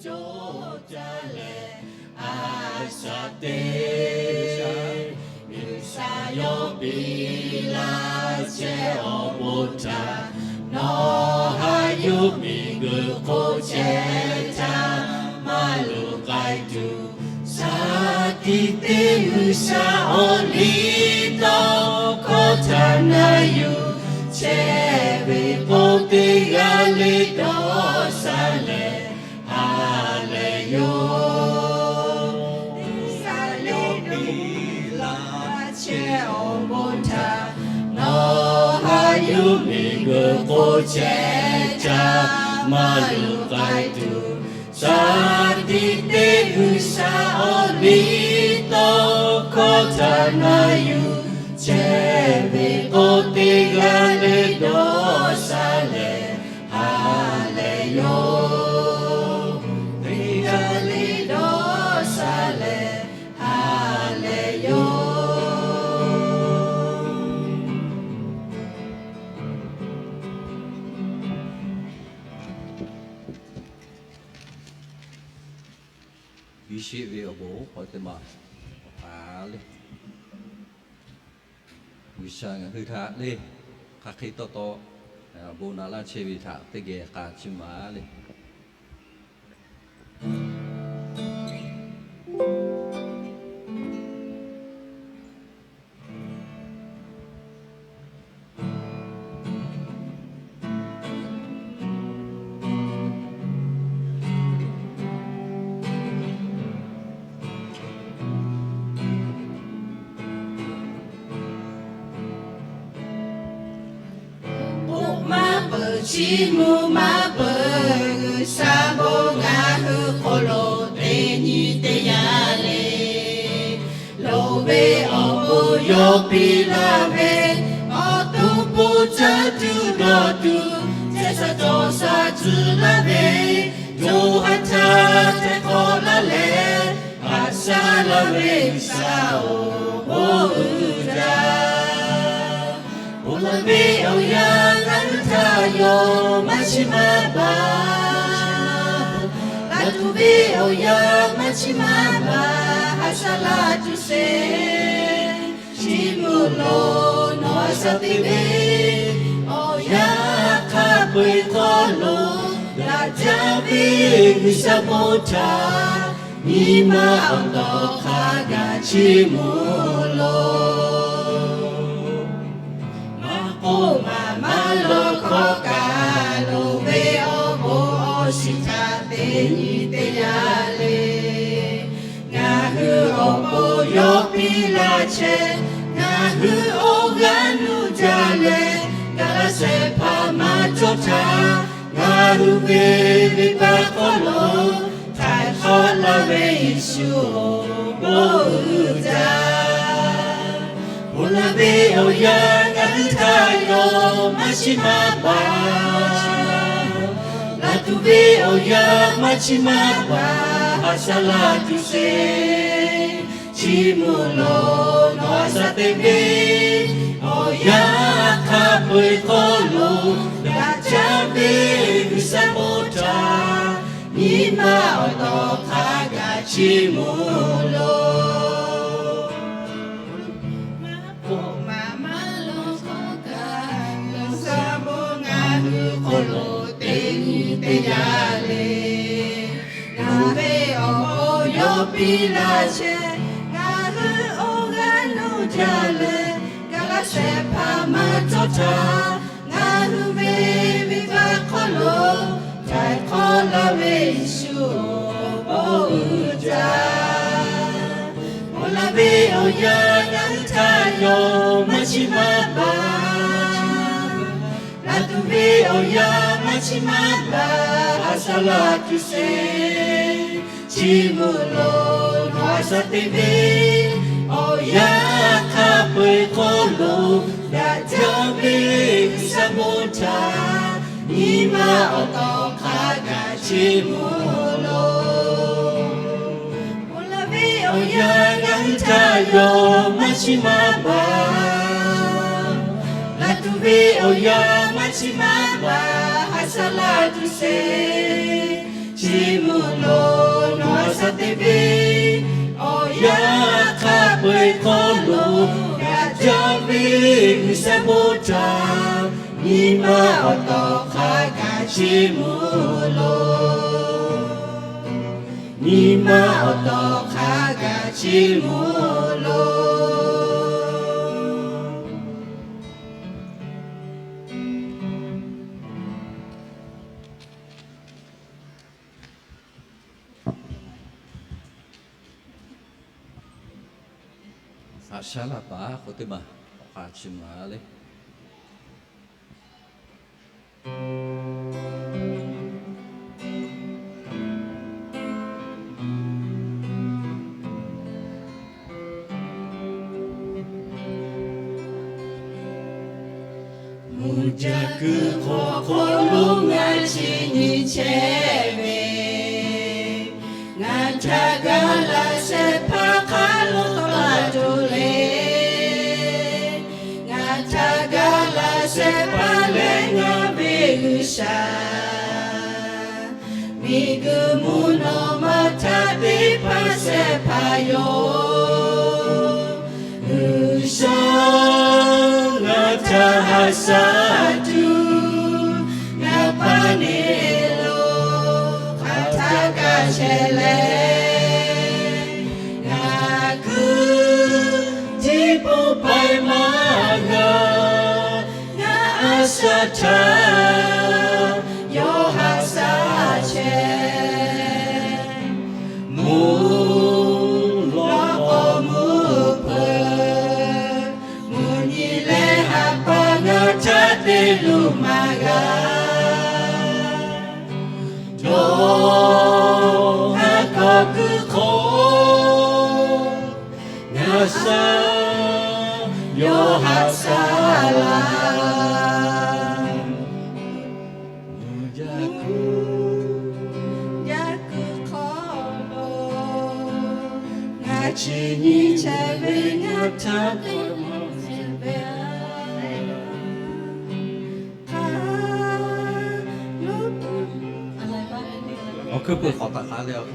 Oˇ caˇ lehˬ, a shaꞈ teꞈ G'uiˬsha yawˇ piˇ laˇ chehˇ awˬ bon htaꞈ, nawˬ haꞈ yuˬ miˬguiˬ hk'oˆ chehˇ caˇ maˇ luˬ k'ai tuˬ, shaˍ tiꞈ teˇ G'uiˬsha awˬ liˇ tawˇ hkawˇ htaꞈ na yuˬ chehˇ ve k'o, teˇ g'aˇ le dawˇ sha lehˬ, ha lehˬ yoˬ. G'uiˬsha yawˇ piˇ laˇ chehˇ awˬ bon htaꞈ, nawˬ haꞈ yuˬ miˬguiˬ hk'oˆ chehˇ caˇ maˇ luˬ k'ai tuˬ, shaˍ tiꞈ teˇ G'uiˬsha awˬ liˇ tawˇ hkawˇ htaꞈ na yuˬ chehˇ ve k'o, teˇ g'aˇ le dawˇ sha lehˬ, ha lehˬ yoˬ. Teˇ g'aˇ le dawˇ sha lehˬ, ha lehˬ yoˬ. Biˇ sheˆ ve awˬ bon k'awꞈ teˇ maˬ awˬ hk'aˬ le, G'uiˬsha ngaˬ hui htaꞈ le hk'aˬ hk'e tawˇ tawˆ bon naꞈ laˇ chehˇ ve htaꞈ teˇ geh k'a chiˇ maˍ le. K'oˆ maˇ peuˬ, chiˇ mvuh maˇ peuˬ, G'uiˬsha bon ngaˬ hui hk'aw lo teˇ nyi teˇ yanˇ le. Loˍ ve awˬ bon yawˇ piˇ laˇ ve, awˬ to bon caˇ tuˬ dawˬ tuˬ, chehˇ sha cawˬ sha tcuh laˇ ve, co ha htaˇ htaiˍ hk'awꞈ laˇ leh, haꞈ shaˉ laˇ ve G'uiˬsha-oˬ, bon uiˍ jaˇ. Ponˬ laˬ ve awˬ yanˇ ngaˬ hui htaꞈ yawˇ maˇ chiˇ maˇ baˬ. Laˬ tuˬ ve awˬ yanˇ maˇ chiˇ maˇ baˬ, haꞈ shaˉ laˇ tuˬ sheˍ. Chiˇ mvuh loˬ, nawˬ a shaꞈ teꞈ ve awˬ yanˇ hk'a peu-eˬ hk'aw lo, daꞈ jaˇ ve G'uiˬsha bon htaꞈ nyi ma awˬ tawˍ hk'a gaˬ chiˇ mvuh loˬ. Maˇ k'oˆ maˍ maˇ lawˬ hkawˇ kaꞈ, loˍ ve awˬ bon awˬ shiˍ htaꞈ teˇ nyi teˇ yanˇ le. Ngaˬ hui awˬ bon yawˇ piˇ laˇ chehˇ, ngaˬ hui awˬ g'aˇ nuˇ jaˇ leh, gaˬ la shehˍ hpaˇ maˇ cawˇ htaˇ, ngaˬ hui ve venˇbaˆ hk'aw lo htaiˍ hk'awꞈ laˇ ve Yeˍsuˆ-oˬ, bon uiˍ jaˇ. Ponˬ laˬ ve awˬ yanˇ ngaˬ hui htaꞈ yawˇ maˇ chiˇ maˇ baˬ. Laˬ tuˬ ve awˬ yanˇ maˇ chiˇ maˇ baˬ, haꞈ shaˉ laˇ tuˬ sheˍ. Chiˇ mvuh loˬ, nawˬ a shaꞈ teꞈ ve awˬ yanˇ hk'a peu-eˬ hk'aw lo, daꞈ jaˇ ve G'uiˬsha bon htaꞈ nyi ma awˬ tawˍ hk'a gaˬ chiˇ mvuh loˬ. Maˇ k'oˆ maˍ maˇ lawˬ hkawˇ kaꞈ, G'uiˬsha bon ngaˬ hui hk'aw lo teˇ nyi teˇ yanˇ le. Ngaˬ hui ve awˬ bon yawˇ piˇ laˇ chehˇ, ngaˬ hui awˬ g'aˇ nuˇ jaˇ leh, gaˬ la shehˍ hpaˇ maˇ cawˇ htaˇ, ngaˬ hui ve venˇbaˆ hk'aw lo htaiˍ hk'awꞈ laˇ ve Yeˍsuˆ-oˬ, bon uiˍ jaˇ. Ponˬ laˬ ve awˬ yanˇ ngaˬ hui htaꞈ yawˇ maˇ chiˇ maˇ baˬ. Laˬ tuˬ ve awˬ yanˇ maˇ chiˇ maˇ baˬ, haꞈ shaˉ laˇ tuˬ sheˍ. Chiˇ mvuh loˬ, nawˬ a shaꞈ teꞈ ve awˬ yanˇ hk'a peu-eˬ hk'aw lo, daꞈ jaˇ ve G'uiˬsha bon htaꞈ nyi ma awˬ tawˍ hk'a gaˬ chiˇ mvuh loˬ. Ponˬ laˬ ve awˬ yanˇ ngaˬ hui htaꞈ yawˇ maˇ chiˇ maˇ baˬ. Laˬ tuˬ ve awˬ yanˇ maˇ chiˇ maˇ baˬ, haꞈ shaˉ laˇ tuˬ sheˍ. Chiˇ mvuh loˬ, nawˬ a shaꞈ teꞈ ve awˬ yanˇ hk'a peu-eˬ hk'aw lo g'a jaˇ ve G'uiˬsha bon htaꞈ nyi ma awˬ tawˍ hk'a gaˬ chiˇ mvuh loˬ. Nyi ma awˬ tawˍ hk'a gaˬ chiˇ mvuh loˬ. Haꞈ shaˉ laˇ paˍ k'o teˇ maˬ k'awꞈ k'ai chi ma le. Mvuhˇ jaˇ kuiˬ hk'aw hk'aw lo ngaˬ chi nyi chehˇ ve, ngaˬ htaꞈ gaˬ la shehˍ hpaˇ hk'a lo taˍ tuˬ le. Ngaˬ htaꞈ gaˬ la shehˍ hpaˇ leh ngaˬ ve G'uiˬsha, miˬguiˬ mvuhˇ naw ma htaꞈ teˇ hpaˍ shehˍ hpaˍ yoˬ. G'uiˬsha, ngaˬ htaꞈ haꞈ shaˉ tuˬ ngaˬ pa ne lo hk'aˬ htaˇ kaꞈ shehˍ leh, ngaˬ kuiˬ tiˉ pon paiˍ maˇ g'a. Ngaˬ a shaꞈ htaꞈ yawˇ haꞈ shaˉ chehˇ. Mvuhˇ lawˆ k'awꞈ mvuhˇ peuˬ, mvuhˇ nyi leh haꞈ pa ngaˬ htaꞈ te luˬ maˇ g'a. Dawˇ haˉ kawˆ kuiˬ hk'aw ngaˬ shaˉ yawˇ haꞈ shaˉ laˇ. Mvuhˇ jaˇ kuiˬ, jaˇ kuiˬ hk'aw lo ngaˬ chi nyi chehˇ ve ngaˬ htaꞈ te maˇ chehˇ ve a. Awˬ hkuiˉ peuˬ k'awꞈ taꞈ k'aˉ leh, awˬ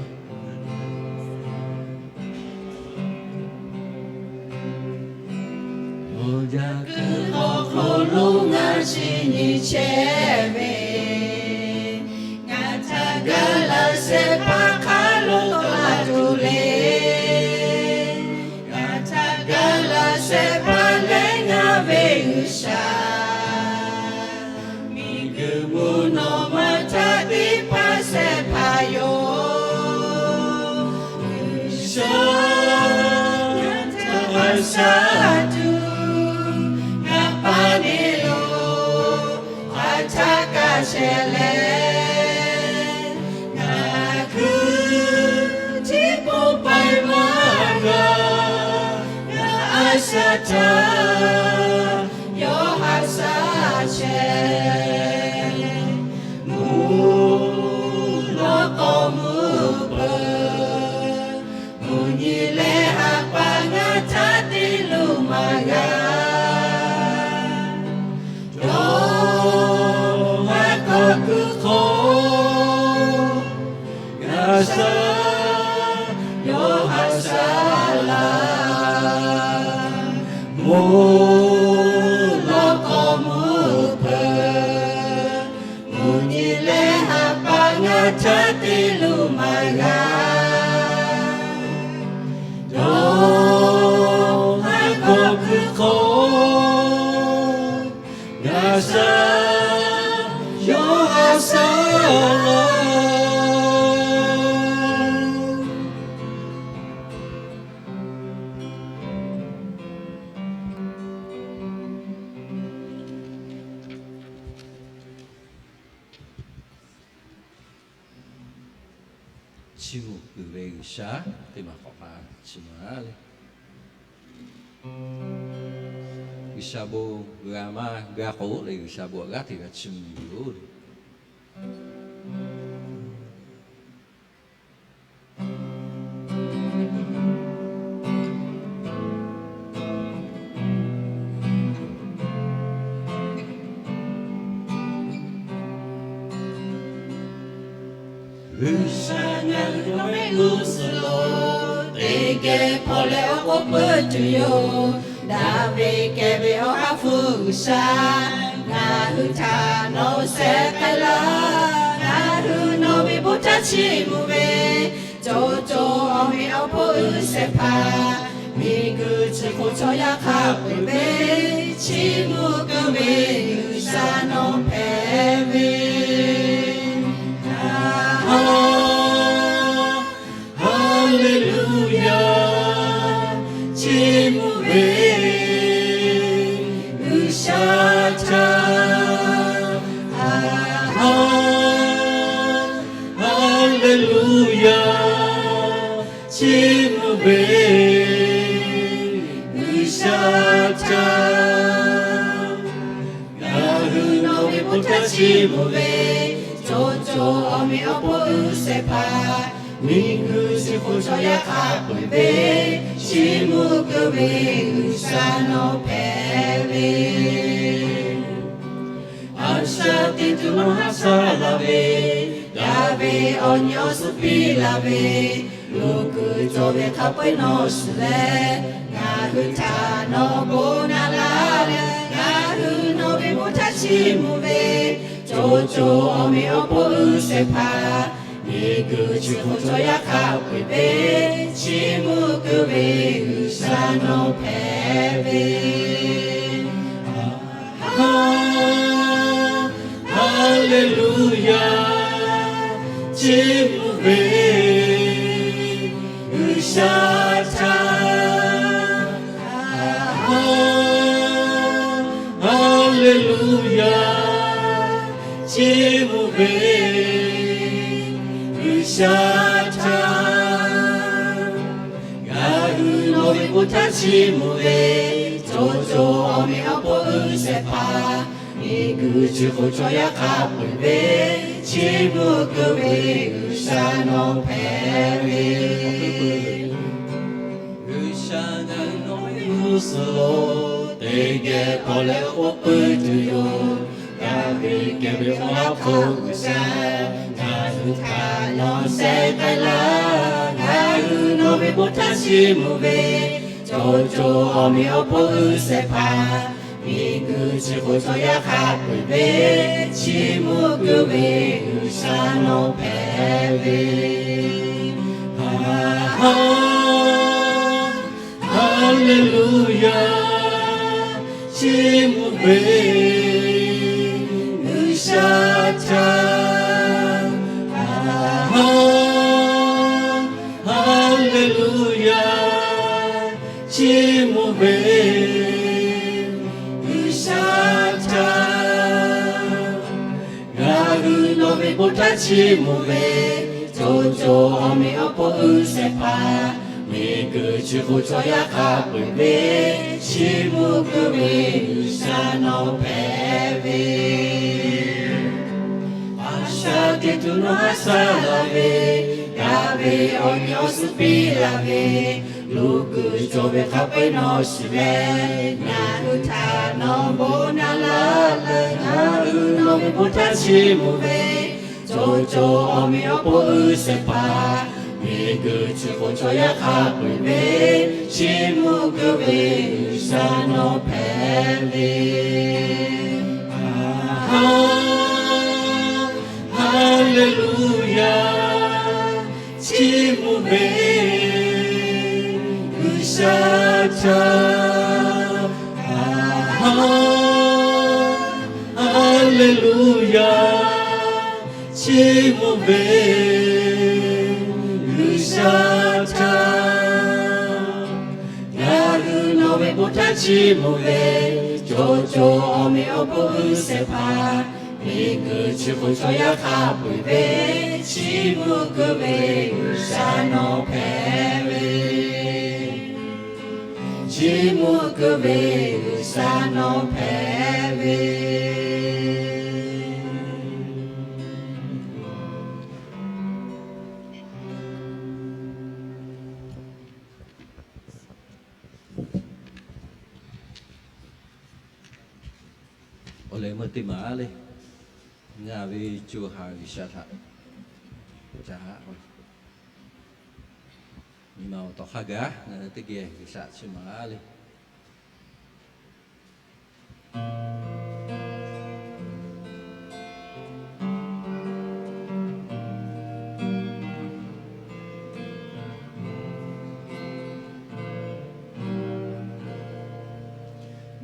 hkuiˉ peuˬ k'awꞈ hk'aw lo ngaˬ chi nyi chehˇ ve, ngaˬ htaꞈ gaˬ la shehˍ hpaˇ hk'a lo taˍ tuˬ le. Ngaˬ htaꞈ gaˬ la shehˍ hpaˇ leh ngaˬ ve G'uiˬsha, miˬguiˬ mvuhˇ naw ma htaꞈ teˇ hpaˍ shehˍ hpaˍ yoˬ. G'uiˬsha, ngaˬ htaꞈ haꞈ shaˉ tuˬ ngaˬ pa ne lo hk'aˬ htaˇ kaꞈ shehˍ leh, ngaˬ kuiˬ tiˉ pon paiˍ maˇ g'a. Ngaˬ a shaꞈ htaꞈ yawˇ haꞈ shaˉ chehˇ. Mvuhˇ lawˆ k'awꞈ mvuhˇ peuˬ, mvuhˇ nyi leh haꞈ pa ngaˬ htaꞈ te luˬ maˇ g'a. Dawˇ haˉ kawˆ kuiˬ hk'aw ngaˬ shaˉ yawˇ haꞈ shaˉ laˇ. Mvuhˇ lawˆ k'awꞈ mvuhˇ peuˬ, mvuhˇ nyi leh haꞈ pa ngaˬ htaꞈ te luˬ maˇ g'a. Dawˇ haˉ kawˆ kuiˬ hk'aw ngaˬ shaˉ yawˇ haꞈ shaˉ laˇ. Chiˇ mvuh kuiˬ ve G'uiˬsha teˇ maˬ k'awꞈ pa chi ma le. G'uiˬsha bon g'a maˇ g'a k'o leh, G'uiˬsha bon g'aˇ teˇ g'aˇ chi mvuh yoˬ le. G'uiˬsha ngaˬ hui nawˬ ve g'uˇ suhˍ lo teˇ geh hpawˇ leh awˬ k'oˆ peuˬ tuˬ yoˬ. Daˍviˆ kehˬ ve Awˬ ha hpu G'uiˬsha, ngaˬ hui htaꞈ nawˬ sheh k'ai laˇ. Ngaˬ hui nawˬ ve bon htaˇ chiˇ mvuh ve co co awˬ meꞈ awˬ hponˇ g'uˇ shehˍ hpaˇ, miˬguiˬ chi hk'oˆ chaw yaˇ hk'a peu-eˬ ve chiˇ mvuh keu ve G'uiˬsha nawˬ hpehꞈ ve. Haˍleˍluˍyaˇ, chiˇ mvuh ve G'uiˬsha htaꞈ. Haˍleˍluˍyaˇ, chiˇ mvuh ve G'uiˬsha htaꞈ. Ngaˬ hui nawˬ ve bon htaˇ chiˇ mvuh ve co co awˬ meꞈ awˬ hponˇ g'uˇ shehˍ hpaˇ, miˬguiˬ chi hk'oˆ chaw yaˇ hk'a peu-eˬ ve chiˇ mvuh keu ve G'uiˬsha nawˬ hpehꞈ ve. A shaꞈ teꞈ tuˬ nawˬ haˉ shaˉ la ve, daꞈ ve awˬ nyi awˬ suhˉ piˇ la ve, luˬ kuiˬ cawˬ ve hk'a peu-eˬ nawˬ shiˍ leh, ngaˬ hui htaꞈ nawˬ bon naꞈ laˇ leh, ngaˬ hui nawˬ ve bon htaˇ chiˇ mvuh ve co co awˬ meꞈ awˬ hponˇ g'uˇ shehˍ hpaˇ, miˬguiˬ chi hk'oˆ chaw yaˇ hk'a peu-eˬ ve chiˇ mvuh keu ve G'uiˬsha nawˬ hpehꞈ ve. Haˍleˍluˍyaˇ, chiˇ mvuh ve G'uiˬsha htaꞈ. Haˍleˍluˍyaˇ, chiˇ mvuh ve G'uiˬsha htaꞈ. Ngaˬ hui nawˬ ve bon htaˇ chiˇ mvuh ve co co awˬ meꞈ awˬ hponˇ g'uˇ shehˍ hpaˇ, miˬguiˬ chi hk'oˆ chaw yaˇ hk'a peu-eˬ ve chiˇ mvuh keu ve G'uiˬsha nawˬ hpehꞈ ve. G'uiˬsha ngaˬ hui nawˬ ve g'uˇ suhˍ lo teˇ geh hpawˇ leh awˬ k'oˆ peuˬ tuˬ yoˬ. Daˍviˆ kehˬ ve Awˬ ha hpu G'uiˬsha, ngaˬ hui htaꞈ nawˬ sheh k'ai laˇ. Ngaˬ hui nawˬ ve bon htaˇ chiˇ mvuh ve co co awˬ meꞈ awˬ hponˇ g'uˇ shehˍ hpaˇ, miˬguiˬ chi hk'oˆ chaw yaˇ hk'a peu-eˬ ve chiˇ mvuh keu ve G'uiˬsha nawˬ hpehꞈ ve. Haˍleˍluˍyaˇ, chiˇ mvuh ve G'uiˬsha htaꞈ. Haˍleˍluˍyaˇ, chiˇ mvuh ve G'uiˬsha htaꞈ. Ngaˬ hui nawˬ ve bon htaˇ chiˇ mvuh ve co co awˬ meꞈ awˬ hponˇ g'uˇ shehˍ hpaˇ, miˬguiˬ chi hk'oˆ chaw yaˇ hk'a peu-eˬ ve chiˇ mvuh keu ve G'uiˬsha nawˬ hpehꞈ ve. A shaꞈ teꞈ tuˬ nawˬ haˉ shaˉ la ve, daꞈ ve awˬ nyi awˬ suhˉ piˇ la ve, luˬ kuiˬ cawˬ ve hk'a peu-eˬ nawˬ shiˍ leh, ngaˬ hui htaꞈ nawˬ bon naꞈ laˇ leh, ngaˬ hui nawˬ ve bon htaˇ chiˇ mvuh ve co co awˬ meꞈ awˬ hponˇ g'uˇ shehˍ hpaˇ, miˬguiˬ chi hk'oˆ chaw yaˇ hk'a peu-eˬ ve chiˇ mvuh keu ve G'uiˬsha nawˬ hpehꞈ ve. Haˍleˍluˍyaˇ, chiˇ mvuh ve G'uiˬsha htaꞈ. Haˍleˍluˍyaˇ, chiˇ mvuh ve G'uiˬsha htaꞈ. Ngaˬ hui nawˬ ve bon htaˇ chiˇ mvuh ve co co awˬ meꞈ awˬ hponˇ g'uˇ shehˍ hpaˇ, miˬguiˬ chi hk'oˆ chaw yaˇ hk'a peu-eˬ ve chiˇ mvuh keu ve G'uiˬsha nawˬ hpehꞈ ve. Chiˇ mvuh keu ve G'uiˬsha nawˬ hpehꞈ ve. Awˬ lehˬ, meuˇ teˇ maˬ le, ngaˬ ve co ha G'uiˬsha htaꞈ Ca haꞈ, nyi ma awˬ tawˬ hk'a gaˬ ngaˬ hui teˇ geh G'uiˬsha chiˇ maˍ le.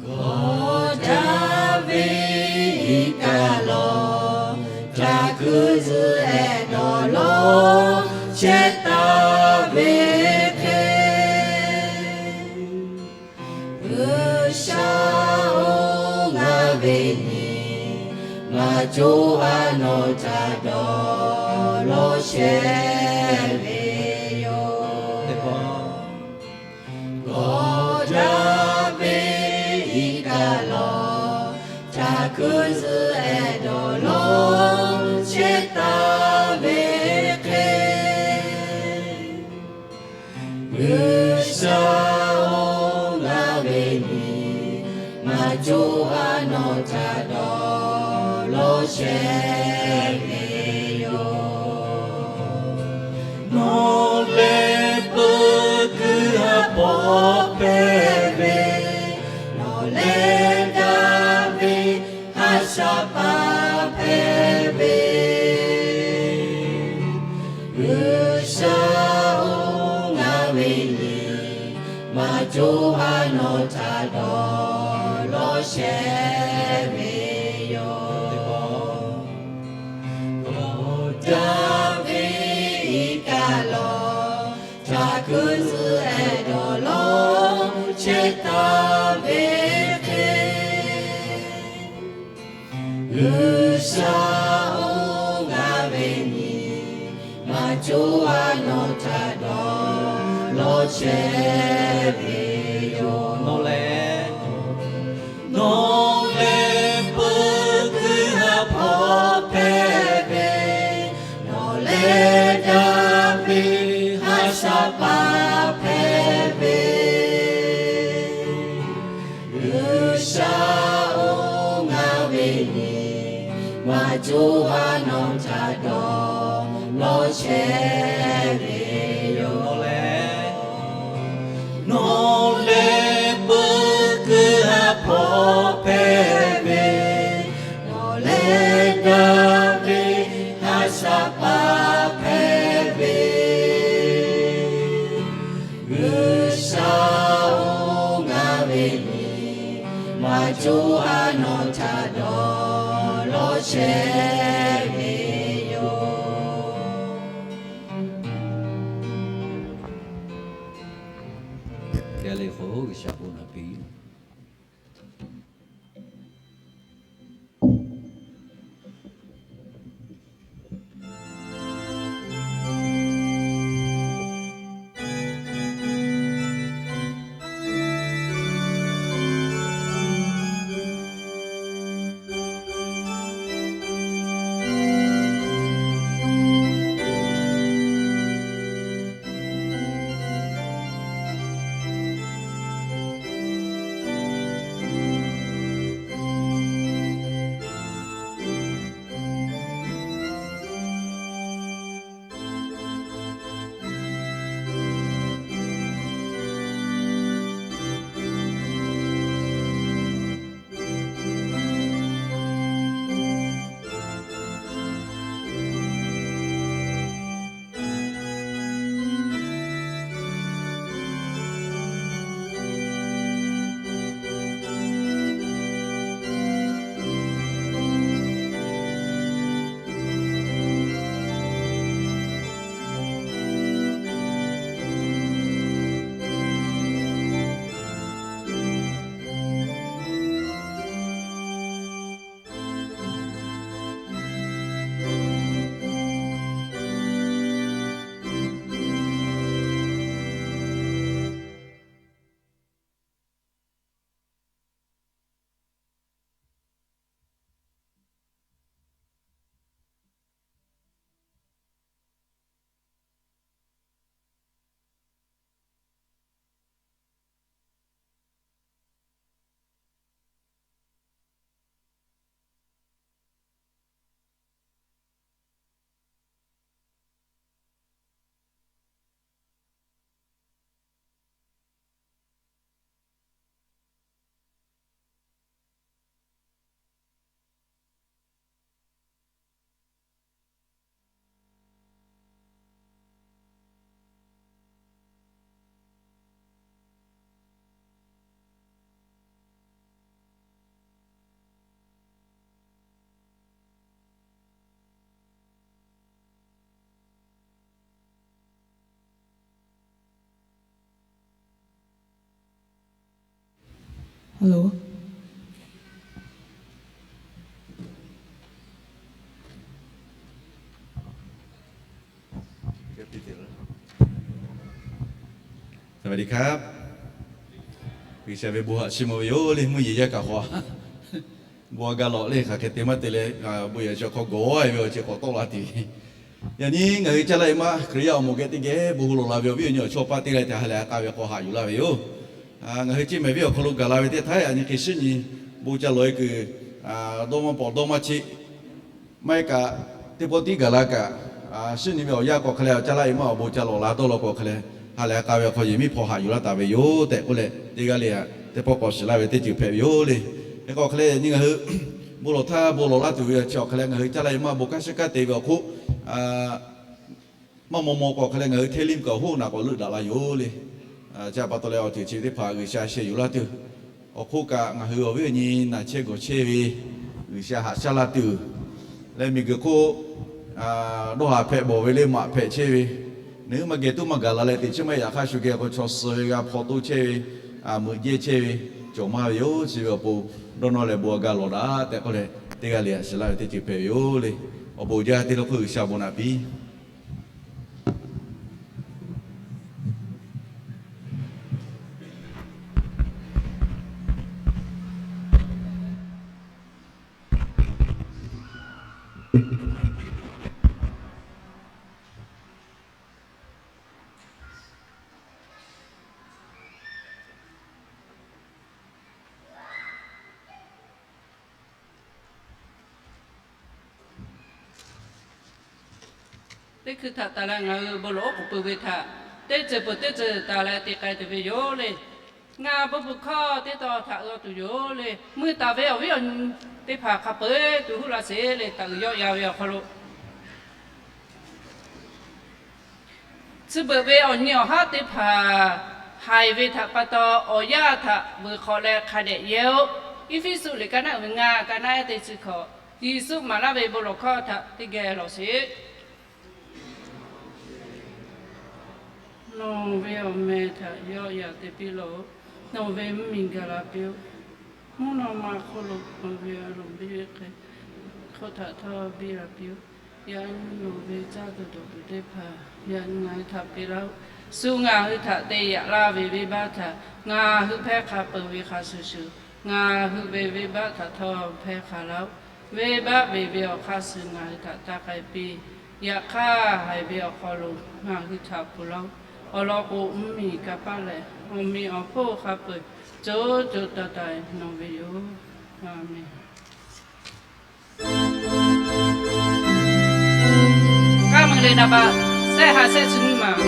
Gawˬ daꞈ ve iˉ kaˆ lawˬ, htaꞈ kuiˬ zuhˆ ehˉ dawˬ lawˬ chehˇ taˍ ve hk'e, G'uiˬsha-oˬ, ngaˬ ve nyi ma co a nawˬ htaꞈ dawˬ lawˬ chehˇ ve yoˬ. Gawˬ daꞈ ve iˉ kaˆ lawˬ, htaꞈ kuiˬ zuhˆ ehˉ dawˬ lawˬ chehˇ taˍ ve hk'e, G'uiˬsha-oˬ, ngaˬ ve nyi ma co a nawˬ htaꞈ dawˬ lawˬ chehˇ ve yoˬ. Nawˬ lehˬ peuˬ kuiˬ ha hpawˇ hpehꞈ ve, nawˬ lehˬ daꞈ ve ha shaꞈ pa hpehꞈ ve, G'uiˬsha-oˬ, ngaˬ ve nyi ma co a nawˬ htaꞈ dawˬ lawˬ chehˇ ve yoˬ. Gawˬ daꞈ ve iˉ kaˆ lawˬ, htaꞈ kuiˬ zuhˆ ehˉ dawˬ lawˬ chehˇ taˍ ve hk'e, G'uiˬsha-oˬ, ngaˬ ve nyi ma co a nawˬ htaꞈ dawˬ lawˬ chehˇ ve yoˬ. Nawˬ lehˬ, nawˬ lehˬ peuˬ kuiˬ ha hpawˇ hpehꞈ ve, nawˬ lehˬ daꞈ ve ha shaꞈ pa hpehꞈ ve, G'uiˬsha-oˬ, ngaˬ ve nyi ma co a nawˬ htaꞈ dawˬ lawˬ chehˇ ve yoˬ. Nawˬ lehˬ, nawˬ lehˬ peuˬ kuiˬ ha hpawˇ hpehꞈ ve, nawˬ lehˬ daꞈ ve ha shaꞈ pa hpehꞈ ve, G'uiˬsha-oˬ, ngaˬ ve nyi ma co a nawˬ htaꞈ dawˬ lawˬ chehˇ ve yoˬ. Geh le k'o, G'uiˬsha bon naꞈ piˇ Hello. สวัสดีครับ G'uiˬsha ve bon haꞈ chiˇ mvuh ve yoˬ le, mvuhˇ yeˬ yaˇ kaꞈ hawˬ. Bon a ga lawꞈ le, hk'aˬ hk'e te maˇ te leh, bon yaꞈ chi hk'aw gawˬ ve awˬ ceuˬ k'awꞈ tawˆ la tuˬ. Yaꞈ nyi ngaˬ hui caˇ laˇ e maˇ Hkriꞈ yaˇ awˬ moˍ geh teˇ geh bon hawˉ lawˬ la ve awˬ viˉ awˬ nyi awˬ chawˇ paˇ teˇ g'aˇ le te ha lehˬ a k'a ve hk'aw haꞈ yuˬ laˇ ve yoˬ. Ngaˬ hui ceˇ mehˍ viˉ awˬ hk'aw lo gaˬ la ve teˇ htaˇ, yaꞈ nyi hk'e shinˉ nyi bon ca lawˬ e kuiˬ, dawˇ maˇ pawˍ dawˇ maˇ cheˆ maˇ heˆ kaꞈ, teˇ pawˆ tiˉ gaˬ la kaꞈ, shinˉ nyi ve awˬ yanˇ k'awꞈ hk'e leh caˇ laˇ e maˇ awˬ bon ca lawˬ la dawˇ law k'o hk'e leh, ha lehˬ a k'a ve awˬ hk'aw yehˬ miˉ hpaw haꞈ yuˬ laˇ taˍ ve yoˬ tehꞈ k'oˆ leh, teˇ g'aˇ le a teˇ pawˆ k'awꞈ shiˍ laˇ ve teˇ ceuˬ hpehꞈ ve yoˬ le. Hk'e k'o hk'e leh yaꞈ nyi ngaˬ hui bon lawˬ htaˇ bon lawˬ laˇ tuˬ ve awˬ chi awˬ hk'e leh ngaˬ hui caˇ laˇ e maˇ bon kanˉ shiˉ kanˉ te ve awˬ hk'oˆ maˇ maw maw k'o hk'e leh ngaˬ hui hteˇ liˇ kaꞈ awˬ hoˉ naꞈ k'awꞈ leuˆ daꞈ la yoˬ le. Chi pa taw leh awˬ ceuˬ chi teˇ hpaˍ G'uiˬsha sheh yuˬ laˇ tuˬ, awˬ hk'oˆ kaꞈ ngaˬ hui awˬ viˉ awˬ nyi naˬ chehˇ gawˬ chehˇ ve G'uiˬsha haꞈ shaˉ laˇ tuˬ, leh miˬguiˬ hk'oˆ dawˇ haˍ hpehꞈ bawˬ ve le maꞈ hpehꞈ chehˇ ve, nawˬ hui maˇ geh tuˉ maˇ gaˬ la leh teꞈ chiˉ maˇ yaꞈ hk'aˇ shu geh k'o chaw suh ve g'a hpaw toˇ chehˇ ve, meuꞈ jehˇ chehˇ ve, cawˬ maˇ ve yoˬ. Chi ve awˬ pon dawˇ nawˇ leh bon a ga lawˬ daꞈ tehꞈ k'oˆ leh, teˇ g'aˇ le a shiˍ laˇ ve teˇ ceuˬ hpehꞈ ve yoˬ le. Awˬ bon jaˇ teˇ lawˇ hk'oˆ G'uiˬsha bon naꞈ piˇ. Teˇ hkui htaꞈ taˍ leh ngaˬ hui bon lawˬ oˉ k'oˍ pui ve htaꞈ teˇ ceuˬ peuˬ teˇ ceuˬ taˍ leh te k'ai tuˬ ve yoˬ le. Ngaˬ bon hpu hkawˇ teˇ tawn htaꞈ g'aw tuˬ yoˬ le. Mui taˍ ve awˬ viˉ awˬ nyi teˇ hpaˍ hk'a peu-eˬ tuˬ huˉ la sheˍ le. Htaꞈ uiˍ yawˆ yan ve awˬ hk'aw lo, chi beuꞈ ve awˬ nyi awˬ haˉ teˇ hpaˍ haiˬ ve htaꞈ pa taw, awˬ yanˇ htaꞈ vuiˬ hk'awꞈ leh hk'a dehꞈ yehˇ-oˆ. Eˇfeˇsuꞈ liꞈ ka naˆ uiˍ ve ngaˇ ka naˆ ehˉ teˇ chi hkawꞈ, Yeˍsuˆ maˍ laˇ ve bon lawˬ hkawˇ htaꞈ teˇ geh lawˬ sheˍ. Nawˬ ve awˬ meh htaꞈ yawˆ yan te piˇ laˇ-oˆ. Nawˬ ve mvuhˇmiˬ gaˬ la piˇ-oˆ. Mvuhˇ naw ma hk'oˆ lo nawˬ ve a loˍ biˇ ve hk'e, hk'oˆ htaꞈ htawˇ biˇ la piˇ-oˆ. Yaꞈ nyi nawˬ ve caˇ tuˬ dawˬ tuˬ teˇ hpaˍ yaꞈ nyi ngaˬ hui htaꞈ piˇ laˇ-oˆ. Shu ngaˬ hui htaꞈ te yaꞈ laˇ ve venˇbaˆ htaꞈ ngaˬ hui hpehˇ hk'a peuˬ ve hk'a shuˍ shuˍ, ngaˬ hui ve venˇbaˆ htaꞈ htawˇ hpehˇ hk'a laˇ-oˆ. Venˇbaˆ ve ve awˬ hk'aˇ suh ngaˬ hui htaꞈ taˇ k'ai piˇ. Yaꞈ hk'aˇ, haiˬ ve awˬ hk'aw lo ngaˬ hui htaꞈ ponˬ laˇ-oˆ. Awˬ lawn k'o, mvuhˇmiˬ kanˇ paˆ leh awˬ meꞈ awˬ hponˇ hk'a peu-eˬ co co taiˍ taiˍ nawˬ ve yoˬ. A menˬ. K'aˇ mui le na baꞈ, sehˆ ha sehˆ chi nyiˇ maˬ.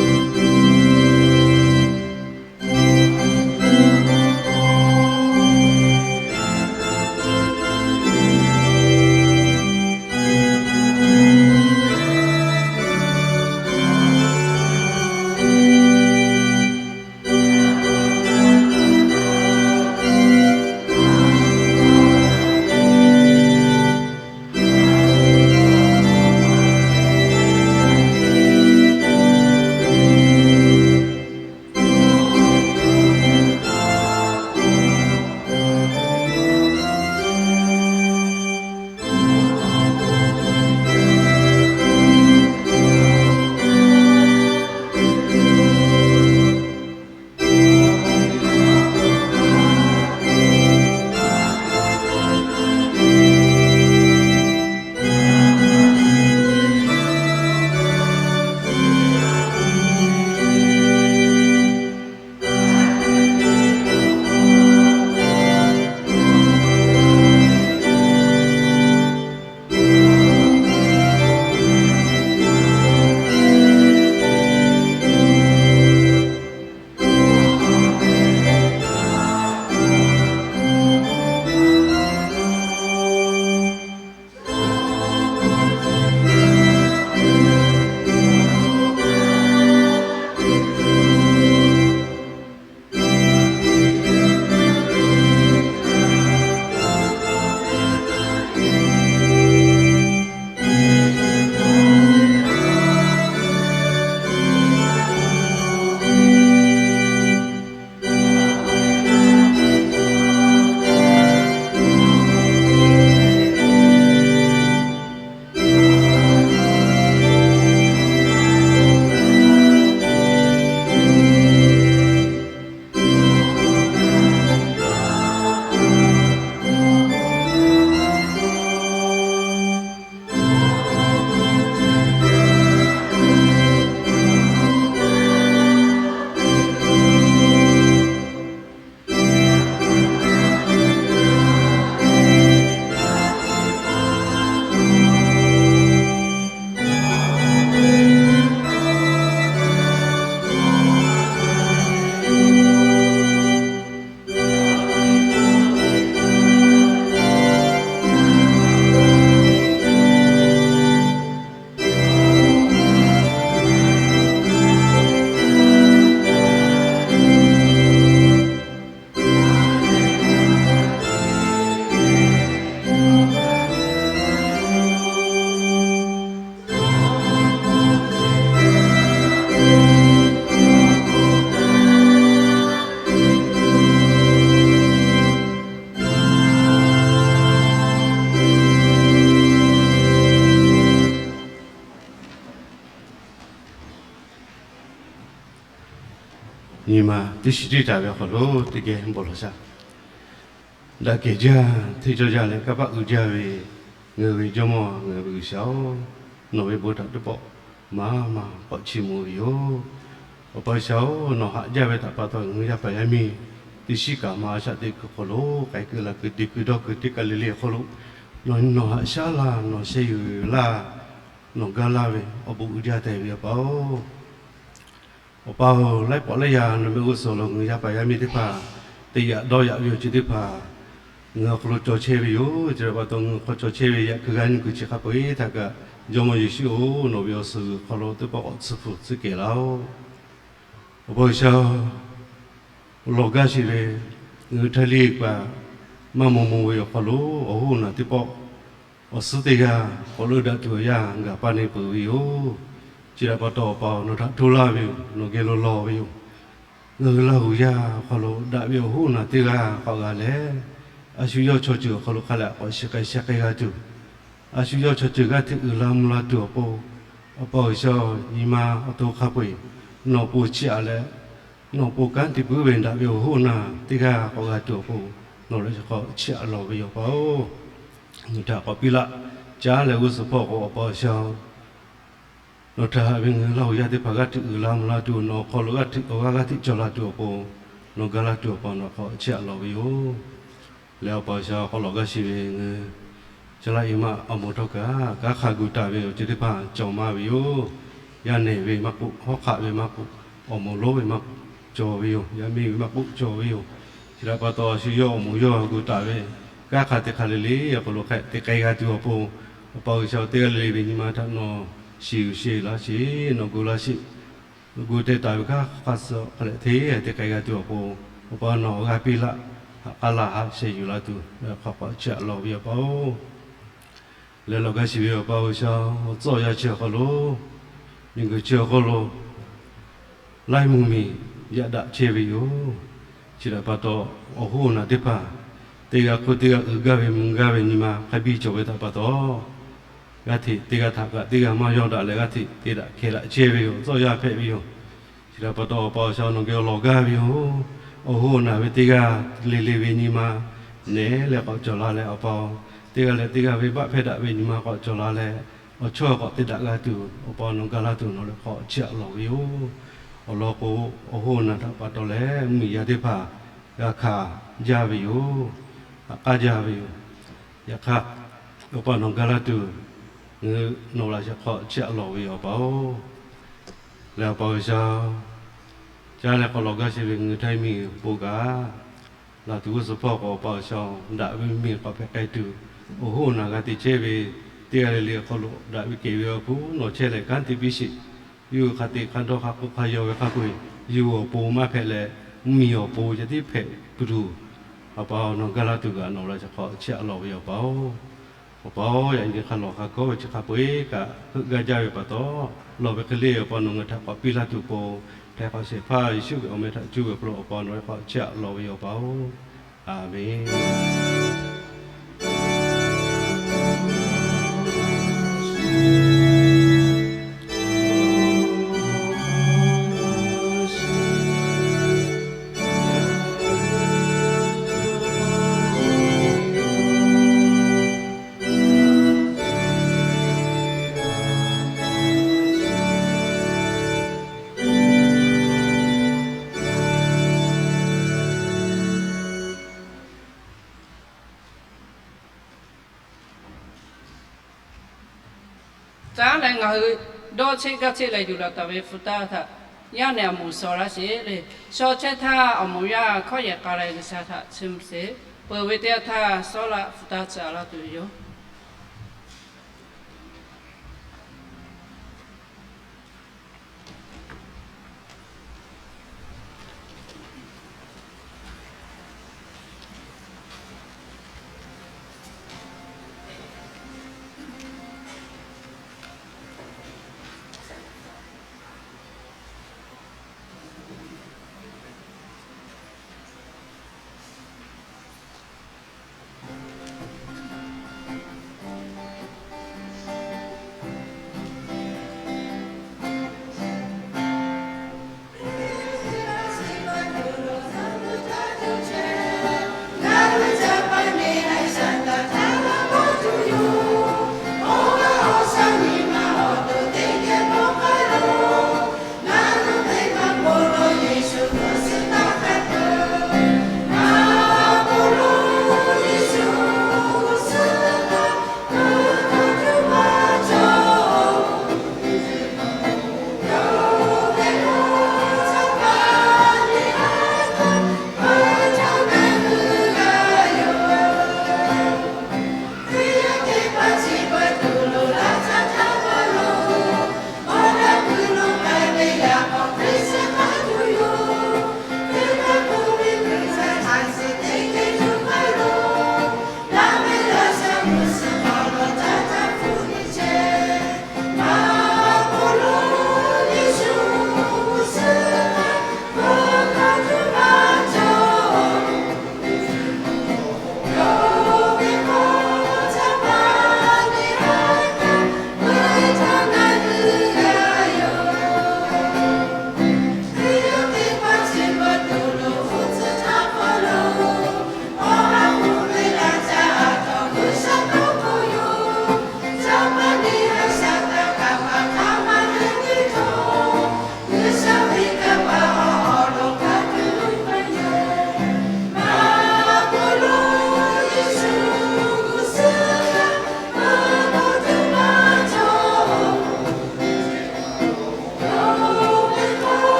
Nyi ma teˇ shiˍ tiˉ taˍ ve awˬ hk'aw lo teˇ geh bon lawˬ shaˍ. Daꞈ kehˬ jaˇ, hteˇ cawˇ jaˇ leh kanˇ paˆ uiˍ jaˇ ve ngaˬ hui ve Jawˇmawˇ, ngaˬ hui ve G'uiˬsha-oˬ, nawˬ ve bon htaꞈ teˇ pawˆ maˇ maˇ k'awꞈ chiˇ mvuh ve yoˬ. Awˬ pa G'uiˬsha-oˬ, nawˬ haꞈ jaˇ ve htaꞈ pa taw ngaˬ hui yaˇ paˍ yaˇ miˇ teˇ shiˉ kaꞈ maˇ a shaꞈ teꞈ kuiˬ hk'aw lo k'ai kuiˬ la kuiˬ de kuiˬ dawˇ kuiˬ teˇ kaˬ le le awˬ hk'aw lo nawˬ, nawˬ haꞈ shaˉ laˇ, nawˬ sheh yuˬ laˇ, nawˬ gaˇ laˇ ve awˬ bon uiˍ jaˇ tehꞈ ve Awˬ pa-oˬ, Awˬ pa-oˬ, laiˉ pawˆ laiˉ yaˇ nawˬ mehˆ g'uˇ suhˍ lo ngaˬ hui yaˇ paˍ yaˇ miˇ teˇ hpaˍ te yaꞈ dawˇ yaꞈ ve awˬ ceuˬ teˇ hpaˍ ngaˬ hui awˬ hk'aw lo cawˬ chehˇ ve yoˬ. Chi htaꞈ pa taw ngaˬ hui hk'aw cawˬ chehˇ ve yaꞈ hkui g'a nyi kuiˬ chi hk'a peu-eˬ htaꞈ kaꞈ, Jawˇmawˇ Yeˍsuˆ-oˬ, nawˬ ve awˬ suhˍ g'uiˬ hk'aw lo teˇ pawˆ k'awꞈ tsuhˇ hpu tcuhˉ kehˬ laˇ-oˆ. Awˬ pa G'uiˬsha, lawˬ gaˇ sheˍ ve, ngaˬ hui htaˇ liˇ kaꞈ maˇ maw maw ve awˬ hk'aw lo awˬ hoˉ awˬ naˬ teˇ pawˆ awˬ suhˉ teˇ g'aˇ k'awꞈ leuˆ daꞈ tuˬ awˬ yanˇ gaˬ paˇ neˇ peuˬ ve yoˬ. Chi htaꞈ pa taw Awˬ pa-oˬ, nawˬ htaꞈ hto laˇ ve yoˬ. Nawˬ geh lo lawˬ ve yoˬ. Ngaˬ hui Laˇ huˍ yaˇ awˬ hk'aw lo daꞈ ve awˬ hoˉ awˬ naˬ teˇ g'aˇ k'awꞈ g'a leh, a shu yawˇ chaw ceuˬ awˬ hk'aw lo hk'a leh k'awꞈ shiˍ k'ai sheh k'ai g'a tuˬ, a shu yawˇ chaw ceuˬ g'aˇ hteꞈ uiˍ la mvuh la tuˬ awˬ pon, Awˬ pa G'uiˬsha, nyi ma awˬ to hk'a peu-eˬ nawˬ pon chiˇ aꞈ leh, nawˬ pon kanˉ te puiˉ ve daꞈ ve awˬ hoˉ awˬ naˬ teˇ g'aˇ k'awꞈ g'a tuˬ awˬ pon, nawˬ leh chi hk'aw chiˇ aꞈ lawˬ ve yoˬ Awˬ pa-oˬ. Ngaˬ hui htaꞈ k'awꞈ piˇ laˆ. Caˉ leh g'uˇ suhˍ hpawˇ k'o Awˬ pa G'uiˬsha, nawˬ htaꞈ haꞈ ve ngaˬ hui Laˇ huˍ yaˇ teˇ hpaˍ g'aˇ hteꞈ uiˍ la mvuh la tuˬ, nawˬ awˬ hk'aw lo g'aˇ hteꞈ awˬ g'aˇ g'aˇ hteꞈ cawˬ la tuˬ awˬ pon, nawˬ gaˇ laˇ tuˬ awˬ pon nawˬ hk'aw chiˇ aꞈ lawˬ ve yoˬ. Leh Awˬ pa G'uiˬsha, hk'aw lawˬ gaˇ sheˍ ve ngaˬ hui Chaw laˇ i maˇ awˬ moˍ htawˇ kaꞈ kanˉ hk'a gu taˍ ve awˬ ceuˬ teˇ hpaˍ cawˬ maˇ ve yoˬ. Yaˇ nehˬ ve maˇ k'oˆ, hawˉ hk'aˆ ve maˇ k'oˆ, awˬ moˍ lonˉ ve maˇ k'oˆ cawˬ ve yoˬ. Yaˇ miˇ ve maˇ k'oˆ cawˬ ve yoˬ. Chi htaꞈ pa taw a shu yawˇ awˬ moˍ yawˇ gu taˍ ve kanˉ hk'a te hk'a le le awˬ hk'aw lo hk'e te k'ai g'a tuˬ awˬ pon, Awˬ pa G'uiˬsha, teˇ g'aˇ le le ve nyi ma htaꞈ nawˬ shiˍ uiˍ sheˍ laˇ sheˍ, nawˬ gu laˇ sheˍ. Gu te taˍ ve kanˉ hk'a suh hk'a leh hteˇ te k'ai g'a tuˬ awˬ pon, Awˬ pa nawˬ g'a piˇ laˆ. Haꞈ k'aˉ laˬ haꞈ sheh yuˬ la tuˬ, hk'aw k'awꞈ chiˇ aꞈ lawˬ ve Awˬ pa-oˬ. Leh lawˬ gaˇ sheˍ ve Awˬ pa G'uiˬsha, awˬ tcuhˉ awˬ yanˇ chi awˬ hk'aw lo, miˬguiˬ chi awˬ hk'aw lo laiˉ mvuhˇmiˬ yaꞈ daꞈ chehˇ ve yoˬ. Chi htaꞈ pa taw, awˬ hoˉ awˬ naˬ teˇ hpaˍ teˇ g'aˇ hk'oˆ teˇ g'aˇ uiˍ gaˇ ve mvuh gaˇ ve nyi ma hk'a biˇ cawˬ ve htaꞈ pa taw, g'aˇ hteꞈ teˇ g'aˇ htaꞈ kaꞈ teˇ g'aˇ maˇ yawˇ daꞈ leh g'aˇ hteꞈ te daꞈ hkeh daꞈ chehˇ ve yoˬ. Awˬ tcuhˉ awˬ yanˇ hpehꞈ ve yoˬ. Chi htaꞈ pa taw Awˬ pa G'uiˬsha, nawˬ geh awˬ lawˬ gaˇ ve yoˬ. Awˬ hoˉ awˬ naˬ ve teˇ g'aˇ le le ve nyi ma nehˬ leh k'awꞈ cawˬ la leh Awˬ pa-oˬ, teˇ g'aˇ leh teˇ g'aˇ venˇbaˆ hpehˇ daꞈ ve nyi ma k'awꞈ cawˬ la leh, awˬ chawˇ k'awꞈ te daꞈ g'a tuˬ Awˬ pa nawˬ gaˇ laˇ tuˬ nawˬ leh hk'aw chiˇ aꞈ lawˬ ve yoˬ. Awˬ lawn k'o, awˬ hoˉ awˬ naˬ htaꞈ pa taw leh mvuhˇmiˬ yaˇ teˇ hpaˍ g'a hkanˍ jaˇ ve yoˬ. Haꞈ k'aˉ jaˇ ve yoˬ. Yaꞈ hk'aˇ, Awˬ pa nawˬ gaˇ laˇ tuˬ, ngaˬ hui nawˬ laꞈ sheh hk'aw chiˇ aꞈ lawˬ ve yoˬ Awˬ pa-oˬ. Leh Awˬ pa G'uiˬsha, caˇ leh k'awꞈ lawˬ gaˇ sheˍ ve ngaˬ hui htaˇ miˬ pon kaꞈ, laˬ tuˬ g'uˇ suhˍ hpawˇ k'o Awˬ pa G'uiˬsha, daꞈ ve mvuhˇmiˬ k'awꞈ hpehꞈ k'ai tuˬ, awˬ hoˉ awˬ naˬ g'a te chehˇ ve teˇ g'aˇ le le awˬ hk'aw lo daꞈ ve kehˬ ve awˬ hpu nawˬ chehˇ leh kanˉ te piˇ sheˍ. Yawˇ hui hk'a te hk'a dawˇ hk'a k'oˆ hk'a yaw ve hk'a peu-eˬ yawˇ hui awˬ pon maˇ hpehꞈ leh, mvuhˇmiˬ awˬ pon ceh tiˉ hpehꞈ tuˬ, Awˬ pa nawˬ gaˇ laˇ tuˬ kaꞈ nawˬ laꞈ sheh hk'aw chiˇ aꞈ lawˬ ve yoˬ Awˬ pa-oˬ. Awˬ pa-oˬ, yaꞈ nyi hk'a lawˬ hk'a kawˉ ve chi hk'a peu-eˬ kaꞈ heuˆ gaˇ jaˇ ve pa taw, lawˬ ve hk'e le Awˬ pa nawˬ ngaˬ htaꞈ k'awꞈ piˇ laˇ tuˬ pon, htaiˍ hk'awꞈ shehˍ hpaˇ Yeˍsuˆ ve awˬ meh htaꞈ cuˇ ve awˬ hk'aw lo Awˬ pa nawˬ leh hk'aw chiˇ aꞈ lawˬ ve yoˬ Awˬ pa-oˬ. Aˍmenˍ. Caˉ leh ngaˬ hui dawˇ cheˆ gaˇ cheˆ leh yuˬ laˬ taˍ ve hpu taˇ htaꞈ yaˇ nehˬ a moˍ shawˍ laˇ sheˍ le. Shaw chehˇ htaˇ awˬ moˍ yaˇ hkawˇ yehˬ k'a leh G'uiˬsha htaꞈ chiˇ mvuh sheˍ. Peuˬ ve teˇ yanˇ htaˇ sawˉ laꞈ hpu taˇ tcuh a laˇ tuˬ yoˬ.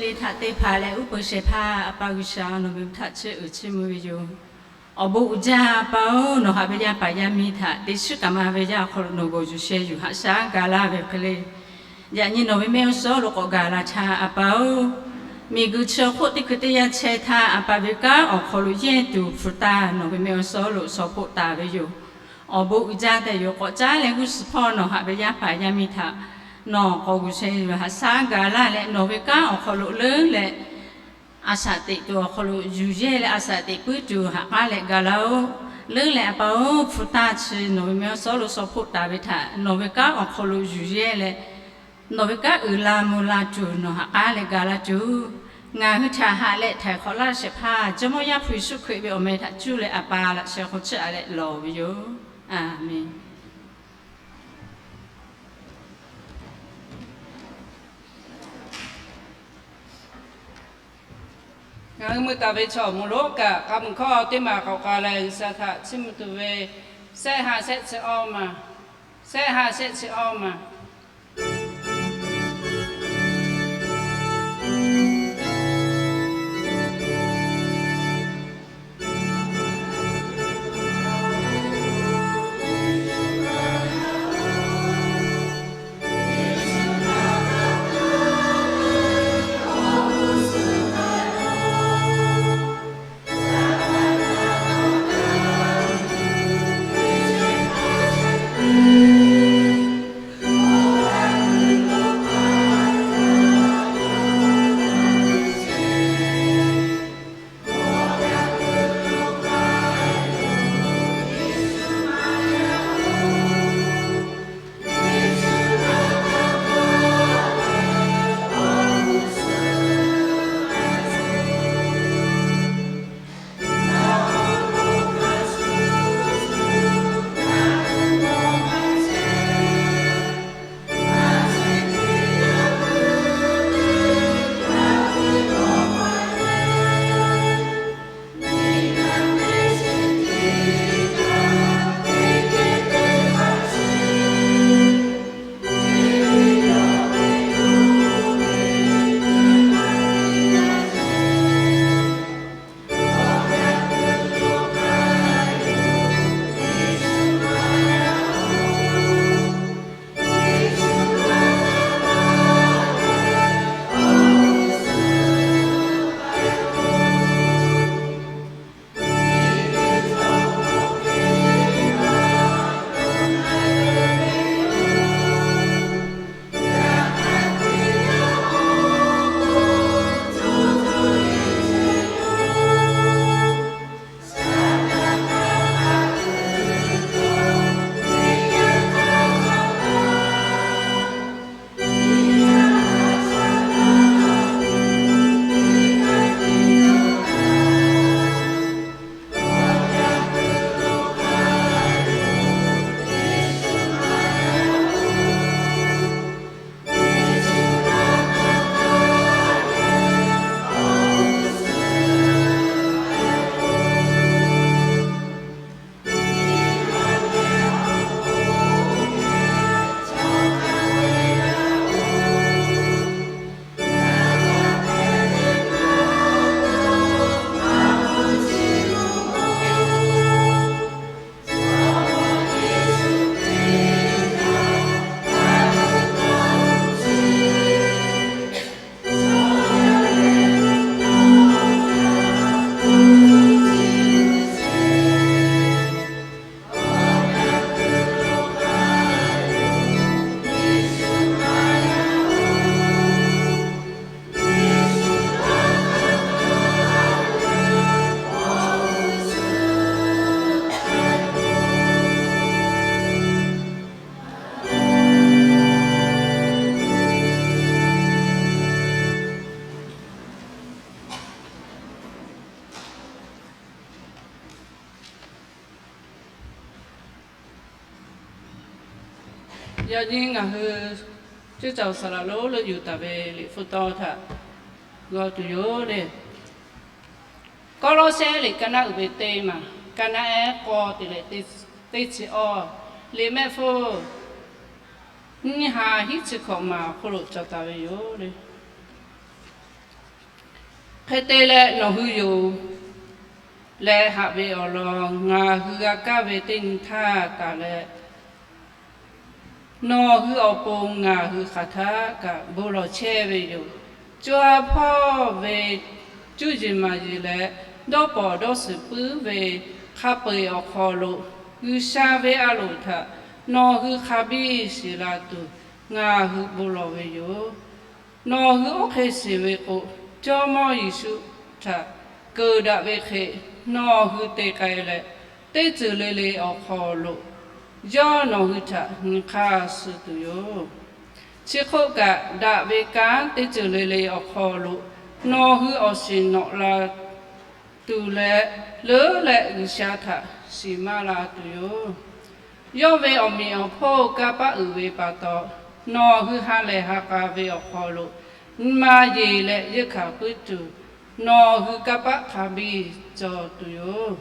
Htaꞈ te hpanˍ leh uˉ peunˍ shehˍ hpaˇ A pa G'uiˬsha, nawˬ ve mvuhˇ htaꞈ chiˇ uiˍ chiˇ mvuh ve yoˬ. Awˬ bon uiˍ jaˇ A pa-oˬ, nawˬ haꞈ ve yaˇ paˍ yaˇ miˇ htaꞈ teˇ shiˉ kaꞈ ma ve yaˇ awˬ hk'aw lo nawˬ g'awˬ yuˬ sheh yuˬ haꞈ shaˉ ga laˇ ve hk'e le. Yaꞈ nyi nawˬ ve mehˆ g'uˇ suhˍ lo k'awꞈ gaˬ la htaˇ A pa-oˬ, miˬguiˬ chi awˬ hk'oˆ teˇ hkui teˇ yanˇ chehˇ htaˇ A pa ve kanˉ awˬ hk'aw lo yehˇ tuˬ hpu taˇ nawˬ ve mehˆ g'uˇ suhˍ lo shaw hpoˆ taˍ ve yoˬ. Awˬ bon uiˍ jaˇ tehꞈ yoˬ. K'awꞈ caˉ leh g'uˇ suhˍ hpawˇ nawˬ haꞈ ve yaˇ paˍ yaˇ miˇ htaꞈ nawˬ k'awꞈ g'uˬ sheh yuˬ haꞈ shaˉ ga laˇ leh, nawˬ ve kanˉ awˬ hk'aw lo leuˉ leh a shaꞈ teꞈ tuˬ awˬ hk'aw lo yuˬ yehˇ leh a shaꞈ teꞈ puiˉ tuˬ haꞈ k'aˉ leh ga laˇ-oˆ. Leuˉ leh A pa-oˬ, hpu taˇ chi nawˬ ve mehˆ g'uˇ suhˍ lo shaw hpoˆ taˍ ve htaꞈ nawˬ ve kanˉ awˬ hk'aw lo yuˬ yehˇ leh nawˬ ve kanˉ uiˍ la mvuh la tuˬ nawˬ haꞈ k'aˉ leh ga laˇ tuˬ, ngaˬ hui htaꞈ haꞈ leh htaiˍ hk'awꞈ laˇ shehˍ hpaˇ Jawˇmawˇ Yaˇ hpu Yeˍsuˆ Hkriꞈ ve awˬ meh htaꞈ cuˇ leh A pa laꞈ sheh hk'aw chiˇ aꞈ leh lawˬ ve yoˬ. A menˍ. Ngaˬ hui mui taˍ ve chaw awˬ moˍ lonˉ kaꞈ k'a muiˬ hkawˇ teˇ maˬ k'awꞈ k'ai leh G'uiˬsha htaꞈ chiˇ mvuh tuˬ ve, sehˆ ha shehˆ chi awˇ maˬ, sehˆ ha shehˆ chi awˇ maˬ. Yaꞈ nyi ngaˬ hui ceˇ caˬ saˍ laꞈ lonˉ leuˆ yuˬ taˍ ve liꞈ hpu taw htaꞈ g'aw tuˬ yoˬ le. Kawˇlawˇsehˇ liꞈ ka naˆ uiˍ ve teˇ maˬ, ka naˆ ehˉ k'awˇ te leh teˇ chi awˇ, liꞈ mehˆ hpfuhˇ nyiˇ ha hiˉ chi hkawꞈ maˬ awˬ hk'oˆ lo cawˬ taˍ ve yoˬ le. Hk'e te leh, nawˬ hui yoˬ leh haꞈ ve awˬ lawn ngaˬ hui g'a kaˇ ve teˇ nyi htaˇ taˍ leh, nawˬ hui awˬ pon ngaˬ hui hk'aˬ htaˇ kaꞈ bon lawˬ chehˇ ve yoˬ. Co ha hpawˇ ve cuˇ yiˍ maˍ yiˍ leh dawˇ pawˍ dawˇ suhˍ puiˉ ve hk'a peu-eˬ awˬ hk'aw lo, G'uiˬsha ve a loˍ htaꞈ nawˬ hui hk'a biˇ shiˍ la tuˬ ngaˬ hui bon lawˬ ve yoˬ. Nawˬ hui oˇ hk'e shiˍ ve k'o, Jawˇmawˇ Yeˍsuˆ htaꞈ keunˍ daꞈ ve hk'e nawˬ hui te k'ai leh, teˇ ceuˬ le le awˬ hk'aw lo yawˇ nawˬ hui htaꞈ nyi hk'aˇ suh tuˬ yoˬ. Chi hk'oˆ kaꞈ, daꞈ ve kanˉ teˇ ceuˬ le le awˬ hk'aw lo nawˬ hui awˬ shiˍ nawꞈ la tuˬ leh, leuˉ leh G'uiˬsha htaꞈ shiˍ maˇ la tuˬ yoˬ. Yawˇ ve awˬ meꞈ awˬ hponˇ kanˇ paˆ uiˍ ve pa taw, nawˬ hui ha lehˬ ha k'a ve awˬ hk'aw lo nyi ma yeˬ leh yeunˇ hkanˍ puiˉ tuˬ, nawˬ hui kanˇ paˆ hk'a biˇ cawˬ tuˬ yoˬ.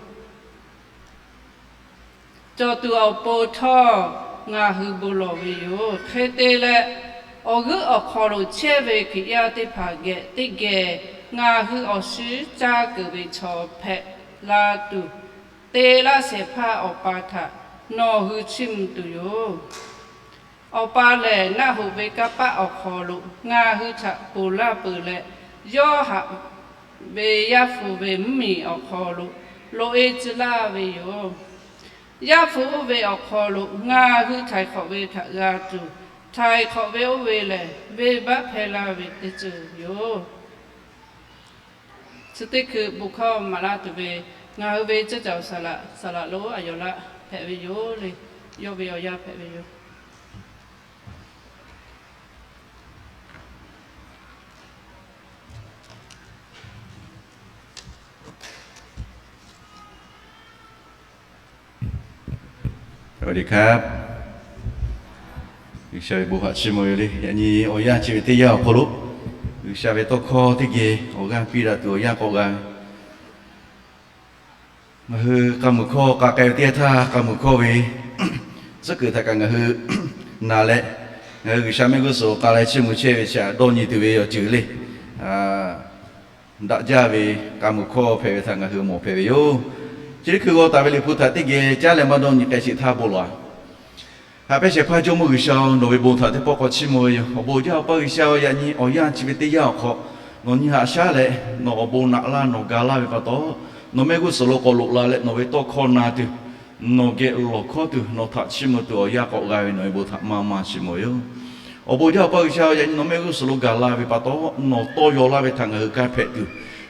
Cawˬ tuˬ awˬ pon htawˇ ngaˬ hui bon lawˬ ve yoˬ. Hk'e te leh, awˬ g'euˆ awˬ hk'aw lo chehˇ ve Hkriꞈ yaˇ teˇ hpaˍ geh teˇ geh ngaˬ hui awˬ shinˉ caˇ keunˍ ve chaw hpehꞈ la tuˬ, te laˇ shehˍ hpaˇ Awˬ pa htaꞈ nawˬ hui chiˇ mvuh tuˬ yoˬ. Awˬ pa lehˬ, naˆ hoꞈ ve kanˇ paˆ awˬ hk'aw lo ngaˬ hui htaꞈ ponˬ laˇ peuˬ leh, yawˇ haꞈ ve Yaˇ hpu ve mvuhˇmiˬ awˬ hk'aw lo loꞈ-e tcuh laˇ ve yoˬ. Yaˇ hpu oˇ ve awˬ hk'aw lo ngaˬ hui htaiˍ hk'awꞈ ve htaꞈ g'a tuˬ, htaiˍ hk'awꞈ ve oˇ ve lehˬ, venˇbaˆ hpehˇ laˇ ve teˇ ceuˬ yoˬ. Chi teˇ hkui bon hkawˇ maˍ laˇ tuˬ ve ngaˬ hui ve ceˇ caoˬ saˍ laꞈ, saˍ laꞈ lonˉ Aˍyawˍlaˆ hpehꞈ ve yoˬ le. Yawˇ ve awˬ yanˇ hpehꞈ ve yoˬ. G'uiˬsha ve bon haꞈ chiˇ mvuh ve le. Yaꞈ nyi awˬ yanˇ chi ve teˇ yanˇ awˬ hk'aw lo, G'uiˬsha ve tawˇ hkawˇ teˇ geh awˬ g'aˇ piˇ daꞈ tuˬ awˬ yanˇ k'awꞈ g'a ve, ngaˬ hui k'a muiˬ hkawˇ k'a k'ai ve teˇ yanˇ htaˇ, k'a muiˬ hkawˇ ve tcuhˉ kuiˬ htaꞈ kaꞈ ngaˬ hui na leh, ngaˬ hui G'uiˬsha mehˆ g'uˇ suhˍ k'a leh chiˇ mvuh chehˇ ve chi htaꞈ dawˇ nyi tuˬ ve awˬ ceuˬ le. Daꞈ jaˇ ve k'a muiˬ hkawˇ hpehꞈ ve htaꞈ ngaˬ hui mawˬ hpehꞈ ve yoˬ. Chi teˇ hkui g'aw taˍ ve Liꞈ hpu htaꞈ teˇ geh caˉ leh maˇ dawˇ nyi k'ai sheˍ htaˇ bon lawˬ-a. Haꞈ pehˇ shehˍ hpaˇ Jawˇmawˇ G'uiˬsha-oˬ, nawˬ ve bon htaꞈ teˇ pawˆ k'awꞈ chiˇ mvuh ve yoˬ. Awˬ bon jaˇ Awˬ pa G'uiˬsha-oˬ, yaꞈ nyi awˬ yanˇ chi ve teˇ yanˇ awˬ hk'aw nawˬ nyi haꞈ shaˉ leh nawˬ awˬ bon naꞈ laˇ nawˬ ga laˇ ve pa taw, nawˬ mehˆ g'uˇ suhˍ lo k'awꞈ loꞈ la leh nawˬ ve tawˇ hkawˇ na tuˬ, nawˬ geh lawˬ hkawˇ tuˬ, nawˬ htaꞈ chiˇ mvuh tuˬ awˬ yanˇ k'awꞈ g'a ve nawˬ ve bon htaꞈ maˇ maˇ chiˇ mvuh ve yoˬ. Awˬ bon jaˇ Awˬ pa G'uiˬsha-oˬ, yaꞈ nyi nawˬ mehˆ g'uˇ suhˍ lo gaˬ la ve pa taw, nawˬ tawˇ yaw laˇ ve htaꞈ ngaˬ hui kanˇ hpehꞈ tuˬ,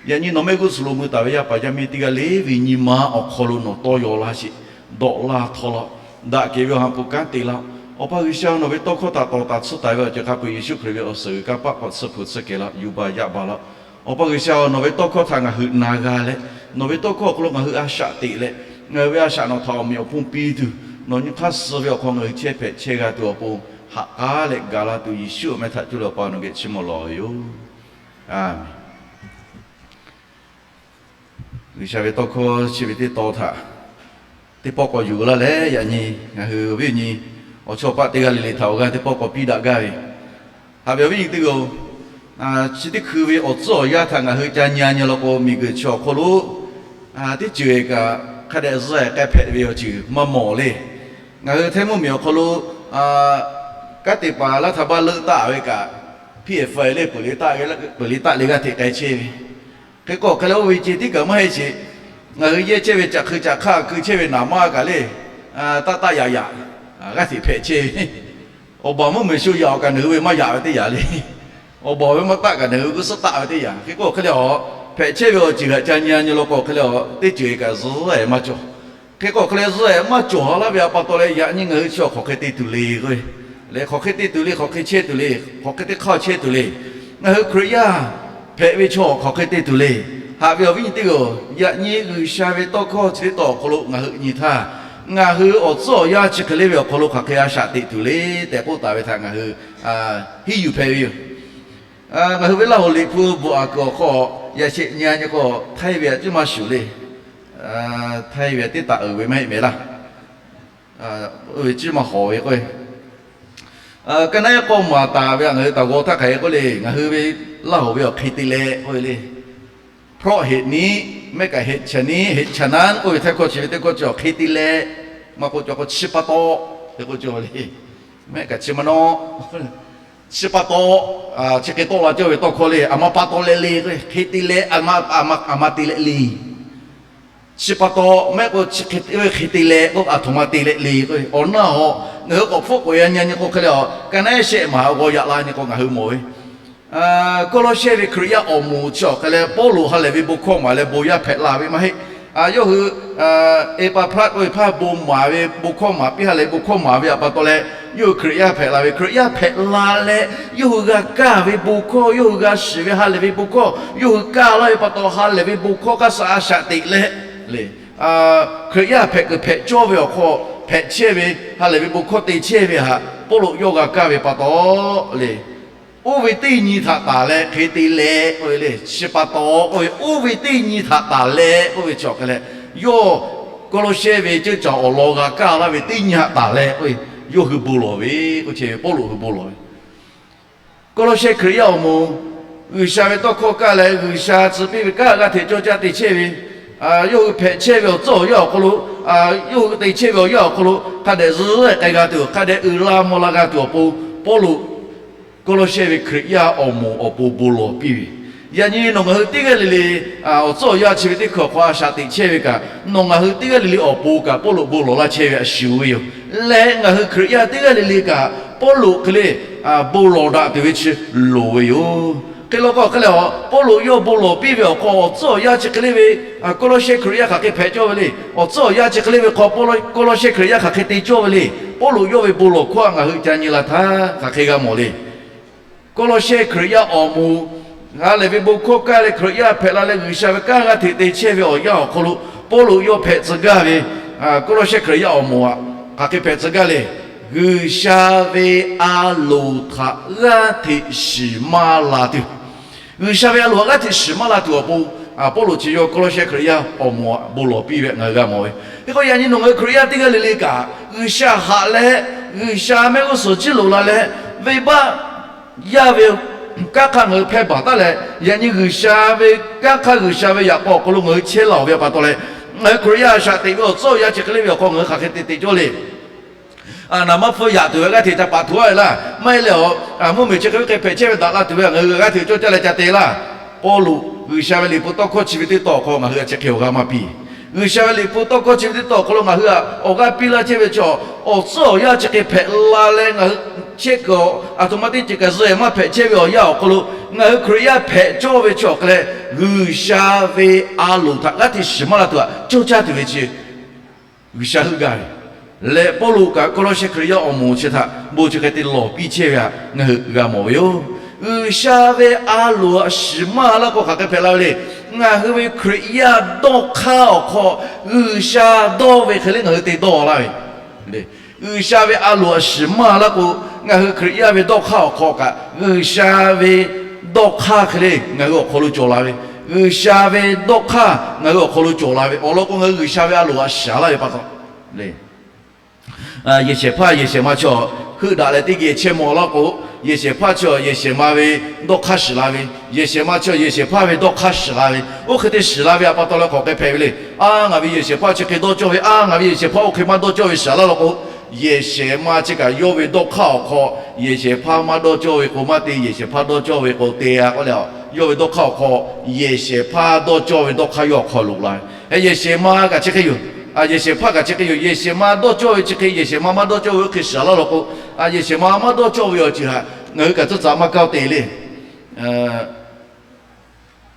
yaꞈ nyi nawˬ mehˆ g'uˇ suhˍ lo mui taˍ ve yaˇ paˍ yaˇ miˇ teˇ g'aˇ le ve nyi ma awˬ hk'aw lo nawˬ tawˇ yaw laˇ sheˍ. Dawꞈ laˇ htawˇ laˇ, daꞈ kehˬ ve awˬ ha hpu kanˉ te laˇ. Awˬ pa G'uiˬsha, nawˬ ve tawˇ hkawˇ htaꞈ tawˍ taˍ tsuhˇ taˍ ve awˬ ceuˬ hk'a peu-eˬ Yeˍsuˆ Hkriꞈ ve awˬ suhˍ g'uiˬ kanˇ paˆ k'awꞈ tsuhˇ hpu tsuhˇ kehˬ laˇ, yuˬ baˬ yaꞈ baˬ laˇ. Awˬ pa G'uiˬsha, nawˬ ve tawˇ hkawˇ htaꞈ ngaˬ hui na g'a leh, nawˬ ve tawˇ hkawˇ awˬ hk'aw lo ngaˬ hui a shaꞈ teꞈ leh, ngaˬ hui ve a shaꞈ nawˬ htaꞈ awˬ meꞈ awˬ hponˇ piˇ tuˬ, nawˬ nyi hk'aˇ suh ve awˬ hk'aw ngaˬ hui chehˇ hpehꞈ chehˇ g'a tuˬ awˬ pon haꞈ k'aˉ leh ga laˇ tuˬ, Yeˍsuˆ awˬ meh htaꞈ cuˇ leh Awˬ pa nawˬ geh chiˇ mvuh lawˬ ve yoˬ. Aˬmenˍ. G'uiˬsha ve tawˇ hkawˇ chi ve teˇ tawn htaꞈ teˇ pawˆ k'awꞈ yuˬ laˇ leh, yaꞈ nyi ngaˬ hui awˬ viˉ awˬ nyi awˬ chawˇ paˆ teˇ g'aˇ le le htaꞈ awˬ g'aˇ teˇ pawˆ k'awꞈ piˇ daꞈ gaˇ ve, haꞈ ve awˬ viˉ nyi teˇ g'aˇ-oˬ, chi teˇ hkui ve awˬ tcuhˉ awˬ yanˇ htaꞈ ngaˬ hui ca nyi nyi law k'o, miˬguiˬ chi awˬ hk'aw lo teˇ ceuˬ kaꞈ hk'a dehꞈ zuhˆ k'ai hpehꞈ ve awˬ ceuˬ maˇ mawˬ le. Ngaˬ hui Htaiˇ mvuhˇmiˬ awˬ hk'aw lo kanˉ te paˍ laˇ htaˇ baˆ leuˆ taˆ ve kaꞈ, piˇ-eˍ faˍ le peuˬ le taˆ le g'aˇ hteꞈ k'ai chehˇ ve. Hk'e k'o hk'e leh oˇ ve ceh tiˉ kaꞈ maˇ heˆ sheˍ. Ngaˬ hui yehˇ chehˇ ve caꞈ hkui caꞈ hk'aˇ keu chehˇ ve naˍ maˇ kaꞈ le, taˆ taˆ yaꞈ yaꞈ g'aˇ hteꞈ hpehꞈ chehˇ ve. Awˬ baˬ mvuhˇmiˬ shu yaꞈ-oˬ kaꞈ, ngaˬ hui ve maˇ yaꞈ ve teˇ yanˇ le. Awˬ baˬ ve maˇ taˆ kaꞈ, ngaˬ hui g'uˇ suhˉ taˆ ve teˇ yanˇ. Hk'e k'o hk'e leh a, hpehꞈ chehˇ ve awˬ ceuˬ htaꞈ ca nyi nyi law k'o hk'e leh a, teˇ ceuˬ kaꞈ zuhˆ maˇ cawˬ. Hk'e k'o hk'e leh zuhˆ maˇ cawˬ laˇ ve a pa taw leh, yaꞈ nyi ngaˬ hui chi hk'aˬ hk'e te tuˬ le k'o, leh hk'aˬ hk'e te tuˬ le, hk'aˬ hk'e chehˇ tuˬ le, hk'aˬ hk'e teˇ hk'aˇ chehˇ tuˬ le. Ngaˬ hui Hkriꞈ yaˇ hpehꞈ ve chaw hk'aˬ hk'e te tuˬ le. Haꞈ ve awˬ viˉ nyi teˇ g'aˇ-oˬ, yaꞈ nyi G'uiˬsha ve tawˇ hkawˇ chi teˇ tawn awˬ hk'aw lo ngaˬ hui nyi htaˇ, ngaˬ hui awˬ tcuhˉ awˬ yanˇ chi hk'e le ve awˬ hk'aw lo hk'aˬ hk'e a shaꞈ teꞈ tuˬ le tehꞈ k'oˆ taˍ ve htaꞈ ngaˬ hui henˇ yuˬ hpehꞈ ve yoˬ. Ngaˬ hui ve Laˇ hoꞈ Liꞈ hpu bvuhꞈ aꞈ kuiˬ awˬ hk'aw yaꞈ shehˆ nyi nyi k'o, Htaiˇ ve htaꞈ cuˇ maˇ shuˍ le. Htaiˇ ve htaꞈ teˇ taꞈ uiˍ ve maˇ heˆ mehˍ laˇ. Oˇ ve cuˇ maˇ hawˍ ve k'o, ka naˉ ehˉ k'awˇ maˍ taˍ ve htaꞈ ngaˬ hui taˍ g'aw htaˇ hk'aˬ hk'e k'oˆ le, ngaˬ hui ve Laˇ hoꞈ ve awˬ hk'e te leh k'oˆ ve le. เพราะเหตุนี้ mehˆ kaꞈ เหตุฉะนี้ เหตุฉะนั้น k'oˆ ve htaiˇ hkawˇ chi ve teˇ hkawˇ chi hk'e te leh, maˇ k'oˆ cawˬ k'o chi pa taw, te k'o cawˬ le. Mehˆ kaꞈ chi ma nawˉ, chi pa taw, chi hk'e tawˆ la cawˇ ve tawˇ hkawˇ le, aˬ ma pa taw leh le k'o, hk'e te leh, aˬ ma te leh le. Chi pa taw mehˆ k'o chi hk'e te, hk'e te leh k'o, aˬ htoꞈ ma te leh le k'o, awˬ naˆ haw ngaˬ hui k'awꞈ hpfuhˆ k'oꞈ e a nyi k'o hk'e leh a, ka naˉ shehˆ maˬ g'aw yaꞈ la nyi k'o ngaˬ hui mawˬ ve Kawˇlawˇshehˇ ve Hkriꞈ yaˇ awˬ moˍ chi awˬ hk'e leh Pawˇluꞈ ha lehˬ ve bon hkawˇ maˍ leh bon yaˇ hpehꞈ la ve maˇ heˆ. Yawˇ hui Eˇpaˍhraˆ k'oˆ ve hpaˇ bon maˍ ve bon hkawˇ maˍ piˇ ha lehˬ ve bon hkawˇ maˍ ve pa taw leh, yawˇ hui Hkriꞈ yaˇ hpehꞈ la ve. Hkriꞈ yaˇ hpehꞈ la leh, yawˇ hui g'a kaˇ ve bon hkawˇ, yawˇ hui g'a shiˍ ve ha lehˬ ve bon hkawˇ, yawˇ hui kaˇ laˇ ve pa taw ha lehˬ ve bon hkawˇ hk'aˇ suh a shaꞈ teꞈ leh le, Hkriꞈ yaˇ hpehꞈ kuiˬ hpehꞈ cawˇ ve awˬ hk'aw hpehꞈ chehˇ ve, ha lehˬ ve bon hkawˇ te chehˇ ve htaꞈ Pawˇluꞈ yawˇ g'a kaˇ ve pa taw le, oˇ ve teˇ nyi htaꞈ taˍ leh hk'e te leh k'oˆ ve le. Chi pa taw k'oˆ ve, oˇ ve teˇ nyi htaꞈ taˍ leh k'oˆ ve chi awˬ hk'e leh, yawˇ Kawˇlawˇshehˇ ve ceuˇ caˬ awˬ lawn g'a kaˇ laˇ ve teˇ nyi htaꞈ taˍ leh k'oˆ ve, yawˇ hui bon lawˬ ve k'oˆ chehˇ ve, Pawˇluꞈ hui bon lawˬ ve. Kawˇlawˇshehˇ Hkriꞈ yaˇ awˬ moˍ, G'uiˬsha ve tawˇ hkawˇ kaˇ leh G'uiˬsha tcuh piˇ ve kanˉ g'aˇ hteꞈ cawˇ caˇ te chehˇ ve, yawˇ hui hpehꞈ chehˇ ve awˬ tcuhˉ awˬ yanˇ awˬ hk'aw lo, yawˇ hui te chehˇ ve awˬ yanˇ awˬ hk'aw lo hk'a dehꞈ zuhˆ k'ai g'a tuˬ, hk'a dehꞈ uiˍ la mvuh la g'a tuˬ awˬ pon, Pawˇluꞈ Kawˇlawˇshehˇ ve Hkriꞈ yaˇ awˬ moˍ awˬ pon bon lawˬ piˇ ve. Yaꞈ nyi nawˬ ngaˬ hui teˇ g'aˇ le le awˬ tcuhˉ awˬ yanˇ chi ve teˇ hkui awˬ hk'aw a shaꞈ teꞈ chehˇ ve kaꞈ, nawˬ ngaˬ hui teˇ g'aˇ le le awˬ pon kaꞈ Pawˇluꞈ bon lawˬ laˇ chehˇ ve a shuˍ ve yoˬ. Leh ngaˬ hui Hkriꞈ yaˇ teˇ g'aˇ le le kaꞈ Pawˇluꞈ hk'e le bon lawˬ daꞈ tuˬ ve chi loˍ ve yoˬ. Hk'e law k'o hk'e leh, Pawˇluꞈ yawˇ bon lawˬ piˇ ve awˬ hk'aw awˬ tcuhˉ awˬ yanˇ chi hk'e le ve Kawˇlawˇshehˇ Hkriꞈ yaˇ hk'aˬ hk'e hpehꞈ cawˇ ve le. Awˬ tcuhˉ awˬ yanˇ chi hk'e le ve hk'aw Kawˇlawˇshehˇ Hkriꞈ yaˇ hk'aˬ hk'e te cawˇ ve le. Pawˇluꞈ yawˇ ve bon lawˬ hkawˇ htaꞈ ngaˬ hui ca nyi la htaˇ hk'aˬ hk'e g'a mawˬ le. Kawˇlawˇshehˇ Hkriꞈ yaˇ awˬ moˍ ha lehˬ ve bon hkawˇ kaˇ leh Hkriꞈ yaˇ hpehꞈ la leh G'uiˬsha ve kanˉ g'aˇ hteꞈ te chehˇ ve awˬ yanˇ awˬ hk'aw lo, Pawˇluꞈ yawˇ hpehꞈ tcuh gaˇ ve, Kawˇlawˇshehˇ Hkriꞈ yaˇ awˬ moˍ htaꞈ hk'aˬ hk'e hpehꞈ tcuh gaˇ le. G'uiˬsha ve a loˍ htaꞈ g'aˇ hteꞈ shiˍ maˇ la tuˬ, G'uiˬsha ve a loˍ htaꞈ g'aˇ hteꞈ shiˍ maˇ la tuˬ awˬ pon, Pawˇluꞈ chi yawˇ Kawˇlawˇshehˇ Hkriꞈ yaˇ awˬ moˍ htaꞈ bon lawˬ piˇ ve htaꞈ ngaˬ hui g'a mawˬ ve. Hk'e k'o yaꞈ nyi nawˬ ngaˬ hui Hkriꞈ yaˇ teˇ g'aˇ le le kaꞈ G'uiˬsha haꞈ leh, G'uiˬsha mehˆ g'uˇ suhˍ jiˇ loꞈ la leh, venˇbaˆ yaˇ ve kanˉ hk'aˇ ngaˬ hui hpehˇ baˬ taˉ leh, yaꞈ nyi G'uiˬsha ve kanˉ hk'aˇ G'uiˬsha ve yaꞈ k'aw awˬ hk'aw lo ngaˬ hui chehˇ laˬ ve pa taw leh, ngaˬ hui Hkriꞈ yaˇ a shaꞈ teꞈ ve awˬ tcuhˉ awˬ yanˇ chi hk'e le ve awˬ hk'aw ngaˬ hui hk'aˬ hk'e te te cawˇ le. Naˍ maˇ hpfuhˇ yaꞈ tuˬ ve g'aˇ hteꞈ ca paˍ htoꞈ a ve laˇ. Maˇ heˆ leh awˬ mvuhˇmiˬ chi hk'e ve hk'e hpehꞈ chehˇ ve daꞈ la tuˬ ve htaꞈ ngaˬ hui g'aˇ hteꞈ cawˇ caˇ leh ca te laˇ. Pawˇluꞈ G'uiˬsha ve liꞈ hpu tawˇ hkawˇ ngaˬ hui htaꞈ chi hk'e awˬ g'aˇ maˇ piˇ. G'uiˬsha ve liꞈ hpu tawˇ hkawˇ chi ve teˇ tawˇ awˬ hk'aw lo ngaˬ hui htaꞈ awˬ g'aˇ piˇ laˇ chehˇ ve chaw, awˬ tcuhˉ awˬ yanˇ chi hk'e hpehꞈ la leh ngaˬ hui chehˇ kuiˬ aˬ htoꞈ ma teˇ ceuˬ kaꞈ zuhꞈ maˇ hpehꞈ chehˇ ve awˬ yanˇ awˬ hk'aw lo, ngaˬ hui Hkriꞈ yaˇ hpehꞈ cawˇ ve chaw awˬ hk'e leh, G'uiˬsha ve a loˍ htaꞈ g'aˇ hteꞈ shiˍ maˇ la tuˬ htaꞈ cawˇ caˇ tuˬ ve chi G'uiˬsha heuˆ gaˇ ve leh, Pawˇluꞈ kaꞈ Kawˇlawˇshehˇ Hkriꞈ yaˇ awˬ moˍ chi htaꞈ bon chi hk'e te lawˬ piˇ chehˇ ve htaꞈ ngaˬ hui g'a mawˬ ve yoˬ. G'uiˬsha ve a loˍ htaꞈ shiˍ maˇ laˇ k'o hk'aˬ hk'e hpehꞈ la ve le. Ngaˬ hui ve Hkriꞈ yaˇ dawˇ hk'aˇ awˬ hk'aw G'uiˬsha dawˇ ve hk'e le ngaˬ hui te dawˇ laˇ ve G'uiˬsha ve a loˍ htaꞈ shiˍ maˇ laˇ k'o, ngaˬ hui Hkriꞈ yaˇ ve dawˇ hk'aˇ awˬ hk'aw kaꞈ G'uiˬsha ve dawˇ hk'aˇ hk'e le ngaˬ hui awˬ hk'aw lo cawˬ la ve, G'uiˬsha ve dawˇ hk'aˇ ngaˬ hui awˬ hk'aw lo cawˬ la ve awˬ lawn k'o, ngaˬ hui G'uiˬsha ve a loˍ htaꞈ shiˍ laˇ ve pa taw le. Yehˬ shehˍ hpaˇ yehˬ shehˍ ma chaw heuˆ daꞈ leh teˇ geh chehˇ maw laˇ k'o, yehˬ shehˍ hpaˇ chaw yehˬ shehˍ ma ve dawˇ hk'aˇ shiˍ la ve, yehˬ shehˍ ma chaw yehˬ shehˍ hpaˇ ve dawˇ hk'aˇ shiˍ la ve, oˇ hk'e te shiˍ la ve pa taw leh hk'aˬ hk'e hpehꞈ ve le. A, ngaˬ ve yehˬ shehˍ hpaˇ chi hk'e dawˇ cawˇ ve, a, ngaˬ ve yehˬ shehˍ hpaˇ oˇ hk'e maˇ dawˇ cawˇ ve shiˍ laˇ law k'o, yehˬ shehˍ ma chi kaꞈ yawˇ ve dawˇ hk'aˇ awˬ hk'aw yehˬ shehˍ hpaˇ maˇ dawˇ cawˇ ve k'o maˇ te, yehˬ shehˍ hpaˇ dawˇ cawˇ ve k'o te a k'oˆ leh, yawˇ ve dawˇ hk'aˇ awˬ hk'aw yehˬ shehˍ hpaˇ dawˇ cawˇ ve dawˇ hk'aˇ yawˇ awˬ hk'aw loꞈ la ve. Yehˬ shehˍ ma kaꞈ chi hk'e yoˬ. Yehˬ shehˍ hpaˇ kaꞈ chi hk'e yoˬ. Yehˬ shehˍ ma dawˇ cawˇ ve chi hk'e, yehˬ shehˍ ma maˇ dawˇ cawˇ ve oˇ hk'e shiˍ laˇ law k'o, yehˬ shehˍ ma maˇ dawˇ cawˇ ve awˬ ceuˬ htaꞈ ngaˬ hui kaꞈ tcuhˉ tcuhˉ maˇ kaˇ te le.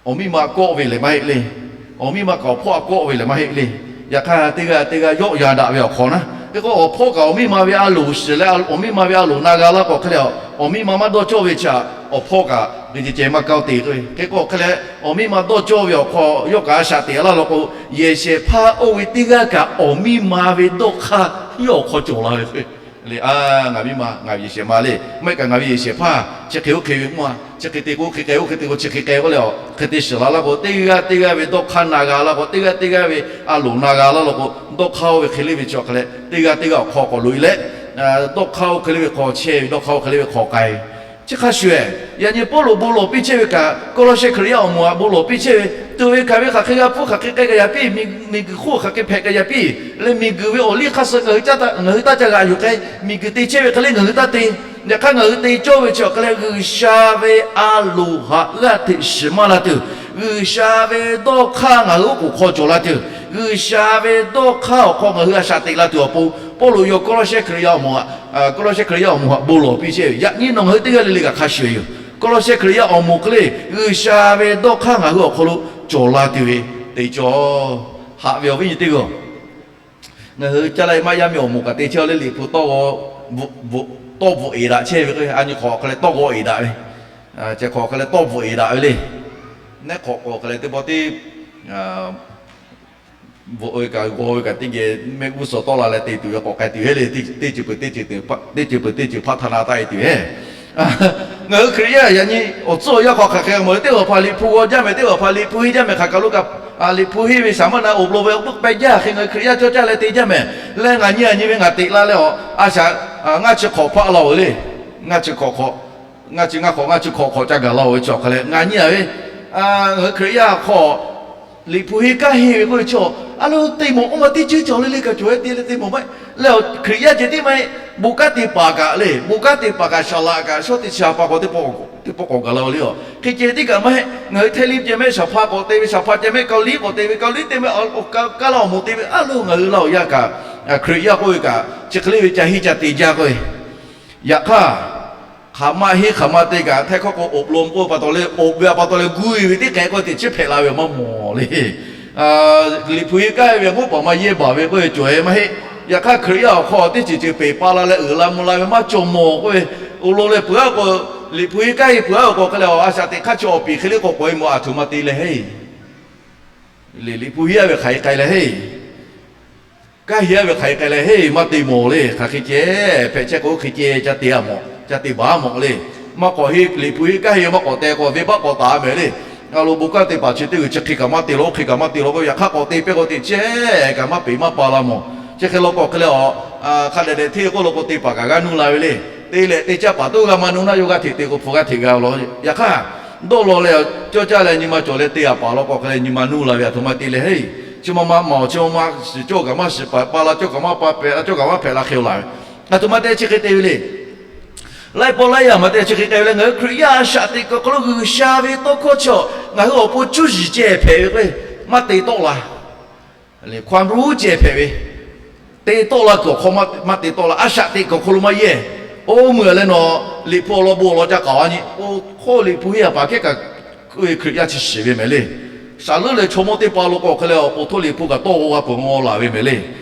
Awˬ miˇ ma kawˆ ve lehˬ maˇ heˆ le. Awˬ miˇ ma kaꞈ awˬ hpawˇ a kawˆ ve lehˬ maˇ heˆ le. Yaꞈ hk'aˇ teˇ g'aˇ teˇ g'aˇ yawˆ yan daꞈ ve awˬ hk'aw naˉ, hk'e k'o awˬ hpawˇ kaꞈ awˬ miˇ ma ve a loˍ shiˍ leh awˬ miˇ ma ve a loˍ na g'a laˇ k'o hk'e leh, awˬ miˇ ma maˇ dawˇ cawˇ ve chi awˬ hpawˇ kaꞈ g'uiˬ ceh ceh maˇ kaˇ te k'o, hk'e k'o hk'e leh awˬ miˇ ma dawˇ cawˇ ve awˬ hk'aw yawˇ kaꞈ a shaꞈ teꞈ laˇ law k'o, yehˬ shehˍ hpaˇ oˇ ve teˇ g'aˇ kaꞈ awˬ miˇ ma ve dawˇ hk'aˇ yawˇ awˬ hk'aw cawˬ la ve k'o, le a, ngaˬ miˇ ma, ngaˬ ve yehˬ shehˍ ma le, maˇ heˆ kaꞈ ngaˬ ve yehˬ shehˍ hpaˇ chi hk'e oˇ hk'e ve mvuhˇ a, chi hk'e te k'o oˇ hk'e k'ai, oˇ hk'e te k'o chi hk'e k'ai k'oˆ leh, hk'e te shiˍ la laˇ k'o, teˇ g'aˇ teˇ g'aˇ ve dawˇ hk'aˇ na g'a laˇ k'o, teˇ g'aˇ teˇ g'aˇ ve a loˍ na g'a laˇ law k'o, dawˇ hk'aˇ oˇ ve hk'e le ve chi awˬ hk'e leh teˇ g'aˇ teˇ g'aˇ awˬ hk'aw k'awꞈ loꞈ e leh, dawˇ hk'aˇ oˇ hk'e le ve hk'aw chehˇ ve, dawˇ hk'aˇ oˇ hk'e le ve hk'aw k'ai ve Chi hk'a shuˍ, yaꞈ nyi Pawˇluꞈ bon lawˬ piˇ chehˇ ve kaꞈ, Kawˇlawˇshehˇ Hkriꞈ yaˇ awˬ moˍ htaꞈ bon lawˬ piˇ chehˇ ve, tuꞈ ve hkanˍ ve hk'aˬ hk'e g'a hpuˇ, hk'aˬ hk'e k'ai g'a yaꞈ piˇ, miˬ guiˬ hk'oˆ hk'aˬ hk'e hpehꞈ g'a yaꞈ piˇ leh, miˬ guiˬ ve awˬ liˇ hk'aˇ suh ngaˬ hui taˇ ca g'aꞈ yuˬ k'ai. Miˬ guiˬ te chehˇ ve hk'e le ngaˬ hui taˇ te. Yaꞈ hk'aˇ ngaˬ hui te cawˇ ve chi awˬ hk'e leh, G'uiˬsha ve a loˍ htaꞈ g'aˇ hteꞈ shiˍ maˇ la tuˬ, G'uiˬsha ve dawˇ hk'aˇ ngaˬ hui oˉ k'oˍ hk'aw cawˬ la tuˬ, G'uiˬsha ve dawˇ hk'aˇ awˬ hk'aw ngaˬ hui a shaꞈ teꞈ la tuˬ awˬ pon, Pawˇluꞈ yawˇ Kawˇlawˇshehˇ Hkriꞈ yaˇ awˬ moˍ htaꞈ, Kawˇlawˇshehˇ Hkriꞈ yaˇ awˬ moˍ htaꞈ bon lawˬ piˇ chehˇ ve. Yaꞈ nyi nawˬ ngaˬ hui teˇ g'aˇ le le kaꞈ hk'a shuˍ yoˬ. Kawˇlawˇshehˇ Hkriꞈ yaˇ awˬ moˍ hk'e le G'uiˬsha ve dawˇ hk'aˇ ngaˬ hui awˬ hk'aw lo cawˬ la tuˬ ve te cawˬ. Haꞈ ve awˬ viˉ nyi teˇ g'aˇ, ngaˬ hui caˇ laˇ maˇ yaˇ miˇ awˬ moˍ kaꞈ te chehˇ le, Liꞈ hpu tawˇ bvuhꞈ eˍ daꞈ chehˇ ve k'o, a nyi hk'awꞈ hk'e leh tawˇ g'aw eˍ daꞈ ve, chi hk'awꞈ hk'e leh tawˇ bvuhꞈ eˍ daꞈ ve le. Neˉ hk'awꞈ k'awꞈ hk'e leh teˇ pawˆ teˇ bvuhꞈ ve kaꞈ g'aw ve kaꞈ teˇ geh mehˆ g'uˇ suhˍ tawˆ la leh te tuˬ ve k'awꞈ k'ai tuˬ heˆ le. Teˇ ceuˬ peuˬ teˇ ceuˬ teˇ ceuˬ peuˬ teˇ ceuˬ hpaˆ htaˇ na taˆ e tuˬ heˆ. Ngaˬ hui Hkriꞈ yaˇ yaꞈ nyi awˬ tcuhˉ awˬ yanˇ hk'aw hk'aˬ hk'e mawˬ le, teˇ g'aˇ hpaˍ Liꞈ hpu g'aw jaˇ mehˍ, teˇ g'aˇ hpaˍ Liꞈ hpu henˇ jaˇ mehˍ, hk'aˬ kaˬ lo kaꞈ Liꞈ hpu henˇ ve saˍ maˇ na awˬ bon ve awˬ g'euˆ peh jaˇ hk'e ngaˬ hui Hkriꞈ yaˇ cawˇ caˇ leh te jaˇ mehˍ. Leh ngaˬ nyi a nyi ve ngaˬ teꞈ la leh a, a shaꞈ ngaˇ chi hk'awꞈ hpaˆ la-oˬ le. Ngaˇ chi hk'awꞈ hk'awꞈ, ngaˇ chi ngaˇ hk'awꞈ ngaˇ chi hk'awꞈ hk'awꞈ ca gaˬ la-oˬ ve chi awˬ hk'e leh ngaˬ nyi a ve, ngaˬ hui Hkriꞈ yaˇ hk'aw Liꞈ hpu henˇ kanˉ henˇ ve k'oˆ ve chi, a lo te mawˬ k'oˆ ma teˇ ceuˬ cawˬ le le kaꞈ cawˬ e te le te mawˬ maˇ heˆ. Leh Hkriꞈ yaˇ ceh tiˉ maˇ heˆ, bon kanˉ te paˍ kaꞈ le, bon kanˉ te paˍ kaꞈ, saˍ laꞈ kaꞈ, shawˉ teˇ chi a pa k'awꞈ teˇ pawˆ k'awꞈ gaˬ la-oˬ le. Hk'e ceh tiˉ kaꞈ maˇ heˆ, ngaˬ hui Htaiˇ liˇ ceh mehˆ shaˍ hpaˇ k'awꞈ te ve, shaˍ hpaˇ ceh mehˆ Kaoˍliˇ k'awꞈ te ve, Kaoˍliˇ te mehˆ Kaˍlaˇ awˬ moˍ te ve, a lo ngaˬ hui Laˇ huˍ yaˇ kaꞈ Hkriꞈ yaˇ k'oˆ ve kaꞈ chi hk'e le ve ca henˇ ca te jaˇ k'oˆ ve. Yaꞈ hk'aˇ, hk'aˬ ma henˇ hk'aˬ ma te kaꞈ htaiˇ hkawˇ k'o อบรม k'oˆ ve pa taw le, อบ ve a pa taw leh gu e ve teˇ hk'e k'oˆ ve teꞈ chiˉ hpehꞈ la ve maˇ mawˬ le. Liꞈ hpu henˇ kanˉ ve a k'oˆ paˍ maˇ yehˇ baˬ ve k'oˆ ve cawˬ e maˇ heˆ. Yaꞈ hk'aˇ Hkriꞈ yaˇ awˬ hk'aw teˇ ceuˬ ceuˬ peˬ pa la leh uiˍ la mvuh la ve maˇ cawˬ mawˬ k'oˆ ve, awˬ lawn leh peuˬ a k'o, Liꞈ hpu henˇ kanˉ henˇ peuˬ a k'o hk'e leh a shaꞈ teꞈ hk'aˇ chi awˬ piˍ hk'e le k'awꞈ k'awꞈ e mawˬ a htoꞈ ma te leh heˆ. Liꞈ hpu henˇ a ve hk'aˬ hk'e k'ai leh heˆ. Kanˉ henˇ a ve hk'aˬ hk'e k'ai leh heˆ maˇ te mawˬ le. Hk'aˬ hk'e ceh hpehꞈ chehˇ k'o hk'e ceh ca te a mawˬ, ca te baˬ a mawˬ le. Maˇ k'awꞈ henˇ Liꞈ hpu henˇ kanˉ henˇ maˇ k'awꞈ te k'o venˇbaˆ k'awꞈ taˍ mehˍ le. A lo bon kanˉ te paˍ chi teˇ g'uiˬ chi hk'e kaꞈ maˇ te la, oˇ hk'e kaꞈ maˇ te la k'o, yaꞈ hk'aˇ k'awꞈ te pehˇ k'o teꞈ chiˉ kaꞈ maˇ peˬ maˇ pa la mawˬ. Chi hk'e law k'o hk'e leh a, hk'a dehꞈ dehꞈ hteˇ k'oˆ lo k'o te paˍ kaꞈ g'a nuˇ la ve le. Te leh te caˇ paˍ toˇ g'a maˇ nuˇ naˇ yawˇ g'aˇ hteꞈ te k'o hpu g'aˇ hteꞈ g'a law. Yaꞈ hk'aˇ, dawˇ law leh cawˇ caˇ leh nyi ma cawˬ leh te a paˍ law k'o hk'e leh nyi ma nuˇ la ve a htoꞈ ma te leh heˆ. Chi ma ma mawˬ, chi ma ma shiˍ cawˇ kaꞈ maˇ shiˍ pa la, cawˇ kaꞈ maˇ pa pehꞈ la, cawˇ kaꞈ maˇ hpehꞈ la hk'e la ve, a htoꞈ ma te chi hk'e te ve le. Laiˉ pawˆ laiˉ yaˇ maˇ te chi hk'e k'ai ve leh, ngaˬ hui Hkriꞈ yaˇ a shaꞈ teꞈ kuiˬ awˬ hk'aw lo G'uiˬsha ve tawˇ hkawˇ chi ngaˬ hui awˬ pon cuˇ yiˍ ceh hpehꞈ ve k'o, maˇ te tawˆ la. ความรู้ ceh hpehꞈ ve, te tawˆ la kuiˬ awˬ hk'aw maˇ te tawˆ la, a shaꞈ teꞈ kuiˬ awˬ hk'aw lo maˇ yehˇ. Oˇ meuˇ leh nawˬ Liꞈ hpu awˬ lawn bon awˬ lawn ca k'aoˍ a nyi, oˇ hk'oˆ Liꞈ hpu henˇ a paˍ hkehˉ kaꞈ k'oˆ ve Hkriꞈ yaˇ chi shiˍ ve mehˍ le. Shaˍ leuˉ leh chaw mawˇ teˇ pa law k'o hk'e leh awˬ pon htoˇ Liꞈ hpu kaꞈ tawˇ g'aw g'a peuˬ ngaw laˬ ve mehˍ le.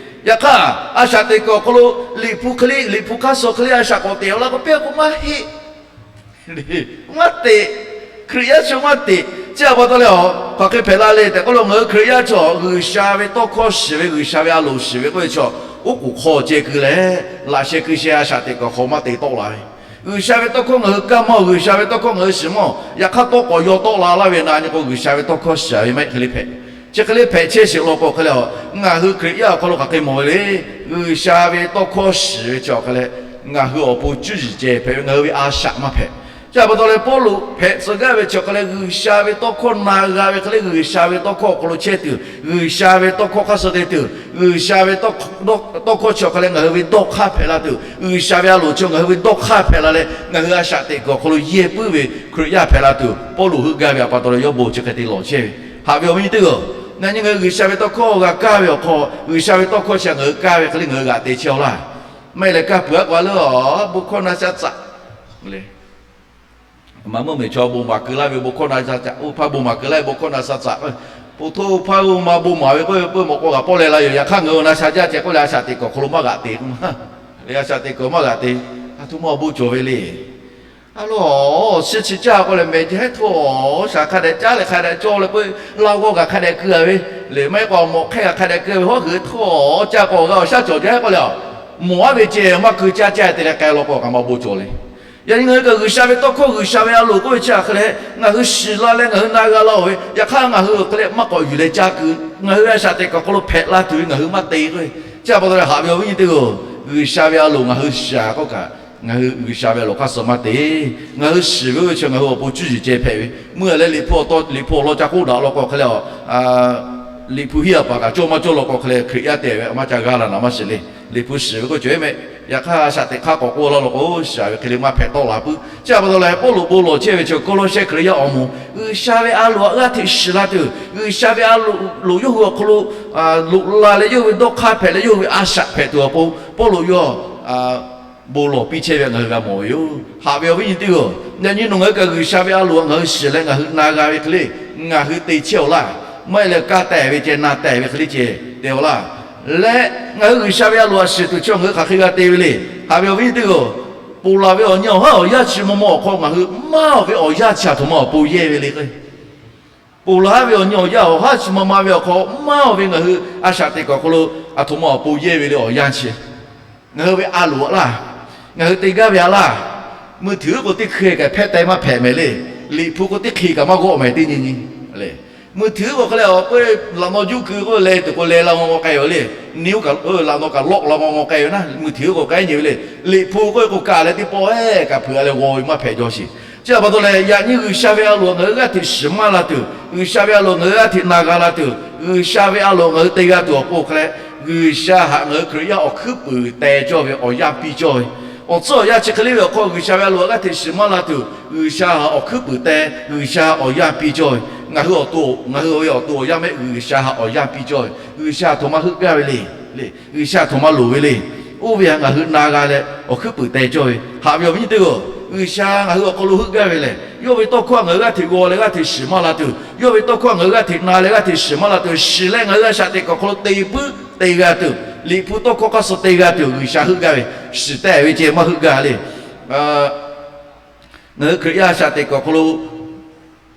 Yaꞈ hk'aˇ, a shaꞈ teꞈ kuiˬ awˬ hk'aw lo Liꞈ hpu hk'e le, Liꞈ hpu hk'aˇ suh hk'e le a shaꞈ k'awꞈ teꞈ a la k'o pehˇ k'o maˇ heˆ. Maˇ teꞈ. Hkriꞈ yaˇ chi maˇ teꞈ. Chi a pa taw leh a, hk'aˬ hk'e hpehꞈ la le tehꞈ k'oˆ lo, ngaˬ hui Hkriꞈ yaˇ chi G'uiˬsha ve tawˇ hkawˇ shiˍ ve, G'uiˬsha ve a loˍ shiˍ ve k'oˆ ve chi, oˉ k'oˍ hk'aw ceh keu leh, laꞈ sheh keu sheh a shaꞈ teꞈ kuiˬ awˬ hk'aw maˇ te tawˆ la ve. G'uiˬsha ve tawˇ hkawˇ ngaˬ hui kaˇ maˇ, G'uiˬsha ve tawˇ hkawˇ ngaˬ hui shiˍ maˇ, yaꞈ hk'aˇ tawˇ k'awꞈ yaw tawˆ la laˇ ve na nyi k'o, G'uiˬsha ve tawˇ hkawˇ shiˍ ve maˇ heˆ hk'e le hpehꞈ. Chi hk'e le hpehꞈ chehˇ sheˍ law k'o hk'e leh a, ngaˬ hui Hkriꞈ yaˇ awˬ hk'aw lo hk'aˬ hk'e mawˬ ve le. G'uiˬsha ve tawˇ hkawˇ shiˍ ve chi awˬ hk'e leh, ngaˬ hui awˬ pon cuˇ yiˍ ceh hpehꞈ ve, ngaˬ hui ve a shaꞈ maˇ hpehꞈ. Chi a pa taw leh Pawˇluꞈ hpehꞈ tcuh gaˇ ve chi awˬ hk'e leh, G'uiˬsha ve tawˇ hkawˇ na g'a ve hk'e le, G'uiˬsha ve tawˇ hkawˇ awˬ hk'aw lo chehˇ tuˬ, G'uiˬsha ve tawˇ hkawˇ hk'aˇ suh te tuˬ, G'uiˬsha ve tawˇ hkawˇ chi awˬ hk'e leh ngaˬ hui ve dawˇ hk'aˇ hpehꞈ la tuˬ, G'uiˬsha ve a loˍ chi ngaˬ hui ve dawˇ hk'aˇ hpehꞈ la leh, ngaˬ hui a shaꞈ teꞈ kuiˬ awˬ hk'aw lo yehˇ puiˉ ve Hkriꞈ yaˇ hpehꞈ la tuˬ, Pawˇluꞈ heuˆ gaˇ ve a pa taw leh yawˇ bon chi hk'e te lawˬ chehˇ ve. Haꞈ ve awˬ viˉ nyi teˇ g'aˇ, na nyi ngaˬ hui G'uiˬsha ve tawˇ hkawˇ g'a kaˇ ve awˬ hk'aw, G'uiˬsha ve tawˇ hkawˇ chi ngaˬ hui kaˇ ve hk'e le ngaˬ hui g'aꞈ te chehˇ-aw laˇ. Maˇ heˆ leh kaˇ peuˬ aˉ k'o a leuˉ a, bon hkawˇ na sha tcaꞈ le. Maˇ meuˇ meˬ chaw bon maˍ keu laˇ ve bon hkawˇ na sha tcaꞈ, oˇ hpaˇ bon maˍ keu laˇ ve bon hkawˇ na sha tcaꞈ. Oˇ htoˇ oˇ hpaˇ oˇ ma bon maˍ ve k'oˆ ve peuˇ mawꞈ k'aw kaꞈ pawˆ leh la yoˬ. Yaꞈ hk'aˇ ngaˬ hui na sha jaˇ ceh k'oˆ leh a shaꞈ teꞈ kuiˬ awˬ hk'aw lo maˇ g'aꞈ te k'o ma, a shaꞈ teꞈ kuiˬ maˇ g'aꞈ te. A htoꞈ ma awˬ bon cawˬ ve le. A lo, shiˉ chi caˇ k'oˆ leh mehˬ jehˉ htawˇ, shaˍ hk'a dehꞈ caˉ leh hk'a dehꞈ cawˇ leh peuˇ, laˇ g'awˇ kaꞈ hk'a dehꞈ keu a ve, lehˬ maˇ heˆ k'o mawꞈ hk'ehˇ kaꞈ hk'a dehꞈ keu ve, hawˉ hui htawˇ caˇ k'o g'a awˬ shaˉ cawˬ jaˇ k'oˆ leh a, mawˬ aˉ ve ceh maˇ keu caˇ caˇ te leh k'ai law k'o kaꞈ maˇ bon cawˬ le. Yaꞈ nyi ngaˬ hui kaꞈ G'uiˬsha ve tawˇ hkawˇ, G'uiˬsha ve a loˍ k'oˆ ve chi hk'e leh ngaˬ hui shiˍ la leh ngaˬ hui na g'a laˇ-oˬ ve, yaꞈ hk'aˇ ngaˬ hui awˬ hk'e leh maˇ k'awꞈ yuˬ leh caˇ keu, ngaˬ hui ve a shaꞈ teꞈ kuiˬ awˬ hk'aw lo hpehꞈ la tuˬ ve ngaˬ hui maˇ te k'o, chi a pa taw leh haꞈ ve awˬ viˉ nyi teˇ g'aˇ, G'uiˬsha ve a loˍ ngaˬ hui shiˍ k'oˆ kaꞈ, Ngaˬ hui G'uiˬsha ve a loˍ hk'aˇ suh maˇ te. Ngaˬ hui shiˍ ve oˇ ve chi ngaˬ hui awˬ pon cuˇ yiˍ ceh hpehꞈ ve. Meuˇ leh Liꞈ hpu awˬ to, Liꞈ hpu awˬ lawn ca k'oˆ daꞈ law k'o hk'e leh, Liꞈ hpu hiˉ a paˍ kaꞈ cawˇ maˇ cawˇ law k'o hk'e leh, Hkriꞈ yaˇ te ve maˇ ca g'a la naˍ maˇ shiˍ le. Liꞈ hpu shiˍ ve k'oˆ cawˬ e mehˆ. Yaꞈ hk'aˇ shaꞈ teꞈ hk'aˇ k'awꞈ k'oˆ laˇ law k'o, shiˍ ve hk'e le maˇ hpehꞈ tawˆ la puiˉ. Chi a pa taw leh Pawˇluꞈ bon lawˬ chehˇ ve chi Kawˇlawˇsehˇ Hkriꞈ yaˇ awˬ moˍ, G'uiˬsha ve a loˍ htaꞈ g'aˇ hteꞈ shiˍ la tuˬ, G'uiˬsha ve a loˍ yawˇ hui awˬ hk'aw lo loꞈ la leh yawˇ hui ve dawˇ hk'aˇ hpehꞈ leh yawˇ hui ve a shaꞈ hpehꞈ tuˬ awˬ pon Pawˇluꞈ yawˇ bon lawˬ piˇ chehˇ ve ngaˬ hui g'a mawˬ ve yoˬ. Haꞈ ve awˬ viˉ nyi teˇ g'aˇ, yaꞈ nyi nawˬ ngaˬ hui kaꞈ G'uiˬsha ve a loˍ htaꞈ ngaˬ hui shiˍ leh ngaˬ hui na g'a ve hk'e le, ngaˬ hui te chehˇ-oˬ laˇ. Maˇ heˆ leh ka tehˬ ve ceh na tehˬ ve hk'e le ceh te-oˬ laˇ. Leh ngaˬ hui G'uiˬsha ve a loˍ htaꞈ shiˍ tuˬ chi ngaˬ hui hk'aˬ hk'e g'a te ve le. Haꞈ ve awˬ viˉ nyi teˇ g'aˇ, ponˬ laˬ ve awˬ nyi awˬ haˉ awˬ yanˇ chi maw maw awˬ hk'aw ngaˬ hui maˇ ve awˬ yanˇ chi aˬ htoꞈ ma awˬ pon yehˇ ve le k'o, ponˬ laˬ ve awˬ nyi awˬ yanˇ awˬ haˉ chi ma ma ve awˬ hk'aw maˇ ve ngaˬ hui a shaꞈ teꞈ kaꞈ awˬ hk'aw lo aˬ htoꞈ ma awˬ pon yehˇ ve le awˬ yanˇ chi. Ngaˬ hui ve a loˍ laˇ, ngaˬ hui te gaˇ ve a laˇ. Mui htuiˍ k'o teˇ hkui kaꞈ hpehˇ teh maˇ hpehꞈ mehˍ le. Liꞈ hpu k'o teˇ hkui kaꞈ maˇ g'awˆ mehˍ teˇ nyi nyi. Mui htuiˍ k'o hk'e leh awˬ k'o, laꞈ naw juˇ keu k'o leh tuˬ k'o leh la ngaw ngaw k'ai ve le. Ni laꞈ naw kaꞈ lawˆ la ngaw ngaw k'ai ve naˉ, mui htuiˍ k'o k'ai nyi ve le. Liꞈ hpu k'oˆ ve k'o kaꞈ leh teˇ pawˆ ehˉ kaꞈ hpeuꞈ leh g'aw ve maˇ hpehꞈ jaw sheˍ. Chi a pa taw leh yaꞈ nyi G'uiˬsha ve a loˍ ngaˬ hui g'aˇ hteꞈ shiˍ maˇ la tuˬ, G'uiˬsha ve a loˍ ngaˬ hui g'aˇ hteꞈ na g'a la tuˬ, G'uiˬsha ve a loˍ ngaˬ hui te g'a tuˬ awˬ pon hk'e leh, G'uiˬsha htaꞈ ngaˬ hui Hkriꞈ yaˇ awˬ hkuiˉ puiˍ teh cawˇ ve awˬ yanˇ piˇ cawˇ ve, awˬ tcuhˉ awˬ yanˇ chi hk'e le ve awˬ hk'aw G'uiˬsha ve a loˍ g'aˇ hteꞈ shiˍ maˇ la tuˬ, G'uiˬsha htaꞈ awˬ hkuiˉ puiˍ teh, G'uiˬsha awˬ yanˇ piˇ cawˇ ve. Ngaˬ hui awˬ to, ngaˬ hui ve awˬ to awˬ yanˇ mehˆ G'uiˬsha htaꞈ awˬ yanˇ piˇ cawˇ ve. G'uiˬsha aˬ htoꞈ ma heuˆ gaˇ ve le. G'uiˬsha aˬ htoꞈ ma loˍ ve le. Oˇ ve htaꞈ ngaˬ hui na g'a leh awˬ hkuiˉ puiˍ teh cawˇ ve. Haꞈ ve awˬ viˉ nyi teˇ g'aˇ, G'uiˬsha ngaˬ hui awˬ hk'aw lo heuˆ gaˇ ve lehˬ, yawˇ ve tawˇ hkawˇ htaꞈ ngaˬ hui g'aˇ hteꞈ g'aw leh g'aˇ hteꞈ shiˍ maˇ la tuˬ, yawˇ ve tawˇ hkawˇ htaꞈ ngaˬ hui g'aˇ hteꞈ na leh g'aˇ hteꞈ shiˍ maˇ la tuˬ, shiˍ leh ngaˬ hui a shaꞈ teꞈ kaꞈ awˬ hk'aw lo te puiˉ te g'a tuˬ, Liꞈ hpu tawˇ hkawˇ hk'aˇ suh te g'a tuˬ G'uiˬsha heuˆ gaˇ ve. Shiˍ tehˬ ve ceh maˇ heuˆ gaˇ le. Ngaˬ hui Hkriꞈ yaˇ a shaꞈ teꞈ kaꞈ awˬ hk'aw lo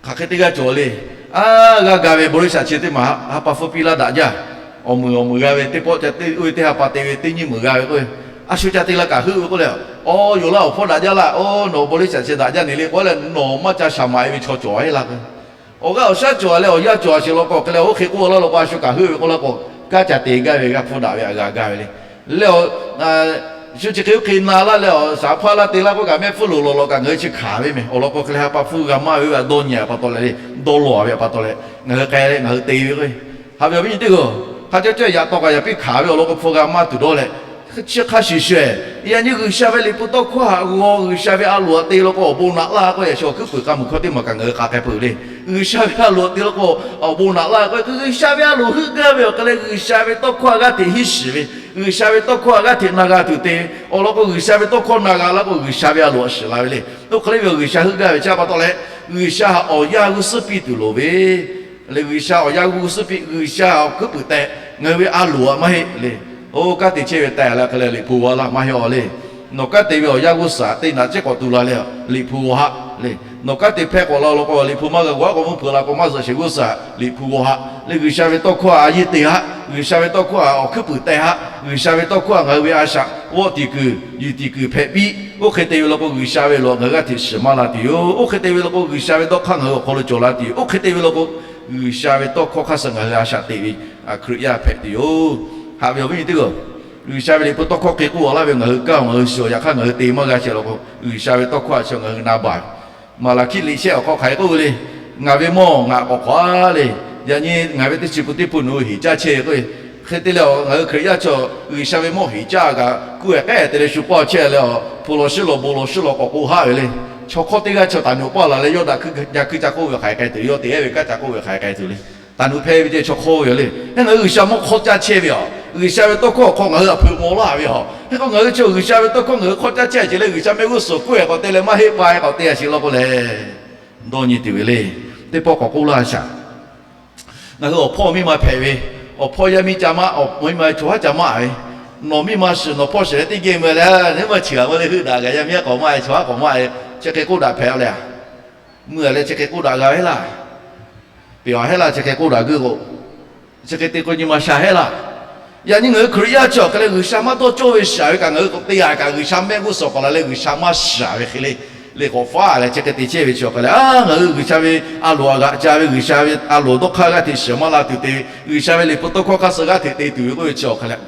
hk'aˬ hk'e teˇ g'aˇ cawˬ le. A, g'a ga ve bon liˇsaꞈ chi teˇ maˬ ha pa hpfuhˇ piˇ laˇ daꞈ jaˇ. Awˬ meuˍ awˬ meuˍ g'a ve teˇ pawˆ ca teˇ oˇ ve teˇ ha pa te ve teˇ nyiˇ meuˍ g'a ve k'o, a shu ca te la kaꞈ heuˆ ve k'oˆ leh, Awˬ, yoˬ laˇ, awˬ hpawˇ daꞈ jaˇ laˇ. Awˬ, nawˬ bon liˇsaꞈ chi daꞈ jaˇ ne le k'oˆ leh nawˬ maˇ ca shaˍ maꞈ e ve chaw cawˬ e laˇ k'o, awˬ g'aˇ awˬ shaˉ cawˬ leh awˬ yanˇ cawˬ a sheˍ law k'o hk'e leh oˇ hk'e k'oˆ laˇ law k'o, a shu kaꞈ heuˆ ve k'oˆ laˇ k'o, kanˉ ca te gaˇ ve g'aˇ hpfuhˇ daꞈ ve htaꞈ g'a gaˇ ve le. Leh awˬ, shu chi hk'e oˇ hk'e na laˇ leh awˬ shaˍ hpaˇ laˇ te laˇ k'oˆ kaꞈ mehˆ hpfuhˇ loˍ lawˬ lawꞈ kaꞈ ngaˬ hui chi hkanˍ ve mehˍ. Awˬ lawn k'o hk'e leh ha pa hpfuhˇ g'a maˇ ve a dawˇ nyi a pa taw leh le, dawˇ law ve a pa taw leh ngaˬ hui k'ai leh ngaˬ hui te ve k'o, haꞈ ve awˬ viˉ nyi teˇ g'aˇ, hk'a caˇ caˇ yaꞈ taw kaꞈ yaꞈ piˇ hkanˍ ve awˬ lawn k'o hpfuhˇ g'a maˇ tuˬ dawˇ leh, chi hk'a shuˍ shuˍ, yaꞈ nyi G'uiˬsha ve Liꞈ hpu tawˇ hkawˇ htaꞈ g'aw, G'uiˬsha ve a loˍ htaꞈ te law k'o awˬ bon naꞈ laˇ k'oˆ yaꞈ shu awˬ hkuiˉ puiˍ k'a muiˬ hkawˇ teˇ maˬ kaꞈ ngaˬ hui hk'aˬ hk'e peuˬ le. G'uiˬsha ve a loˍ htaꞈ te law k'o awˬ bon naꞈ laˇ k'oˆ, G'uiˬsha ve a loˍ heuˆ gaˇ ve awˬ hk'e leh G'uiˬsha ve tawˇ hkawˇ htaꞈ g'aˇ hteꞈ hiˉ shiˍ ve, G'uiˬsha ve tawˇ hkawˇ htaꞈ g'aˇ hteꞈ na g'a tuˬ te ve awˬ lawn k'o, G'uiˬsha ve tawˇ hkawˇ na g'a laˇ k'o G'uiˬsha ve a loˍ htaꞈ shiˍ la ve le. Oˇ hk'e le ve G'uiˬsha heuˆ gaˇ ve chi a pa taw leh, G'uiˬsha htaꞈ awˬ yanˇ g'uˇ suhˉ piˇ tuˬ loˍ ve le. G'uiˬsha awˬ yanˇ g'uˇ suhˉ piˇ, G'uiˬsha awˬ hkuiˉ puiˍ teh, ngaˬ hui ve a loˍ htaꞈ maˇ heˆ le. Oˇ kanˉ te chehˇ ve teh leh hk'e leh Liꞈ hpu g'aw laˇ maˇ heˆ a le. Nawˬ kanˉ te ve awˬ yanˇ g'uˇ suhˍ teˇ naꞈ ceˉ k'awꞈ tu la leh Liꞈ hpu g'aw haˆ le. Nawˬ kanˉ te hpehˇ k'awꞈ la law k'o Liꞈ hpu maˇ g'a g'aw haˆ k'o mvuhˇ hpeuꞈ la k'o maˇ zuhꞈ sheˍ g'uˇ suhˍ Liꞈ hpu g'aw haˆ le. G'uiˬsha ve tawˇ hkawˇ htaꞈ a yeˇ te haˆ. G'uiˬsha ve tawˇ hkawˇ htaꞈ awˬ hkuiˉ puiˍ teh haˆ. G'uiˬsha ve tawˇ hkawˇ htaꞈ ngaˬ hui ve a shaꞈ g'awˆ tiˍ kuiˬ yuˬ tiˍ kuiˬ hpehꞈ piˇ. Oˇ hk'e te ve law k'o G'uiˬsha ve loˍ ngaˬ hui g'aˇ hteꞈ shiˍ maˇ la tuˬ yoˬ. Oˇ hk'e te ve law k'o G'uiˬsha ve dawˇ hk'aˇ ngaˬ hui awˬ hk'aw lo cawˬ la tuˬ yoˬ. Oˇ hk'e te ve law k'o G'uiˬsha ve tawˇ hkawˇ hk'aˇ suh ngaˬ hui a shaꞈ teꞈ ve Hkriꞈ yaˇ hpehꞈ tuˬ yoˬ. Haꞈ ve awˬ viˉ nyi teˇ g'aˇ, G'uiˬsha ve Liꞈ hpu tawˇ hkawˇ hk'e k'oˆ a laˇ ve ngaˬ hui kaˇ ngaˬ hui shiˍ awˬ yaꞈ hk'aˇ ngaˬ hui te maˇ g'a sheˍ law k'o G'uiˬsha ve tawˇ hkawˇ htaꞈ chi ngaˬ hui na baˬ Maˍlaˍhkiˆ liꞈ shehˆ awˬ hk'aw hk'aˬ hk'e k'oˆ ve le. Ngaˬ ve mawˇ ngaˬ k'awꞈ hk'awꞈ a le. Yaꞈ nyi ngaˬ ve teˇ chi pu teˇ hpu nawˬ hui heˍ caˇ chehˇ ve k'o, hk'e te leh ngaˬ hui Hkriꞈ yaˇ chaw G'uiˬsha ve mawˇ heˍ caˇ kaꞈ kuˇ ehˍ k'ehˉ te leh shu paˇ chehˇ leh, hpu law shiˉ law bon law shiˉ law k'awꞈ k'oˆ haˆ ve le. Chaw hk'awˇ teˇ g'aˇ chaw taˍ nuˬ paˇ laˬ leh yawˇ daꞈ kuiˬ ca kuiˬ ca k'oˆ ve hk'aˬ hk'e tuˬ, yawˇ te ehˉ ve kanˉ ca k'oˆ ve hk'aˬ hk'e tuˬ le. Taˍ nuˬ hpehˇ ve ceh chaw hk'awˇ ve yoˬ le. Hk'e ngaˬ hui G'uiˬsha mawˇ hk'awˇ caˇ chehˇ ve yoˬ. G'uiˬsha ve tawˇ hkawˇ awˬ hk'aw ngaˬ hui htaꞈ hpeuꞈ maw laˇ ve yoˬ. Hk'e k'o ngaˬ hui chaw G'uiˬsha ve tawˇ hkawˇ ngaˬ hui hk'awˇ caˇ chehˇ a ce leh G'uiˬsha mehˆ g'uˇ suhˍ k'oˆ e k'awꞈ te leh maˇ heˆ pa e k'awꞈ te a sheˍ law k'o lehˬ, dawˇ nyi tuˬ ve le. Teˇ pawˆ k'awꞈ k'oˆ laˇ shaˍ. Ngaˬ hui awˬ hpawˇ miˇ ma hpehꞈ ve, awˬ hpawˇ yaˇ miˇ ca maˇ, awˬ miˇ ma chaw haˉ ca maˇ ve, nawˬ miˇ ma shiˍ nawˬ hpawˇ shiˍ leh teˇ geh mui leh, neˇ maˇ chi g'a maˇ le heuˆ daꞈ kaꞈ yaˇ miˇ haˉ k'awꞈ maˇ ve, chaw haˉ k'awꞈ maˇ ve, chi hk'e k'oˆ daꞈ hpehꞈ a le. Mui a leh chi hk'e k'oˆ daꞈ g'a heˆ laˇ. Peꞈ a heˆ laˇ, chi hk'e k'oˆ daꞈ g'uiˇ k'o, chi hk'e te k'o nyi ma sha heˆ laˇ. Yaꞈ nyi ngaˬ hui Hkriꞈ yaˇ chi awˬ hk'e leh G'uiˬsha maˇ dawˇ cawˇ ve shiˍ ve kaꞈ ngaˬ hui k'awꞈ te a kaꞈ G'uiˬsha mehˆ g'uˇ suhˍ k'awꞈ la leh G'uiˬsha maˇ shiˍ ve hk'e le. Le k'awꞈ faˉ leh chi hk'e te chehˇ ve chi awˬ hk'e leh, a, ngaˬ hui G'uiˬsha ve a loˍ htaꞈ g'aꞈ ca ve, G'uiˬsha ve a loˍ dawˇ hk'aˇ g'aˇ hteꞈ shiˍ maˇ la tuˬ te ve, G'uiˬsha ve liꞈ hpu tawˇ hkawˇ hk'aˇ suh g'aˇ hteꞈ te tuˬ ve k'oˆ ve chi awˬ hk'e leh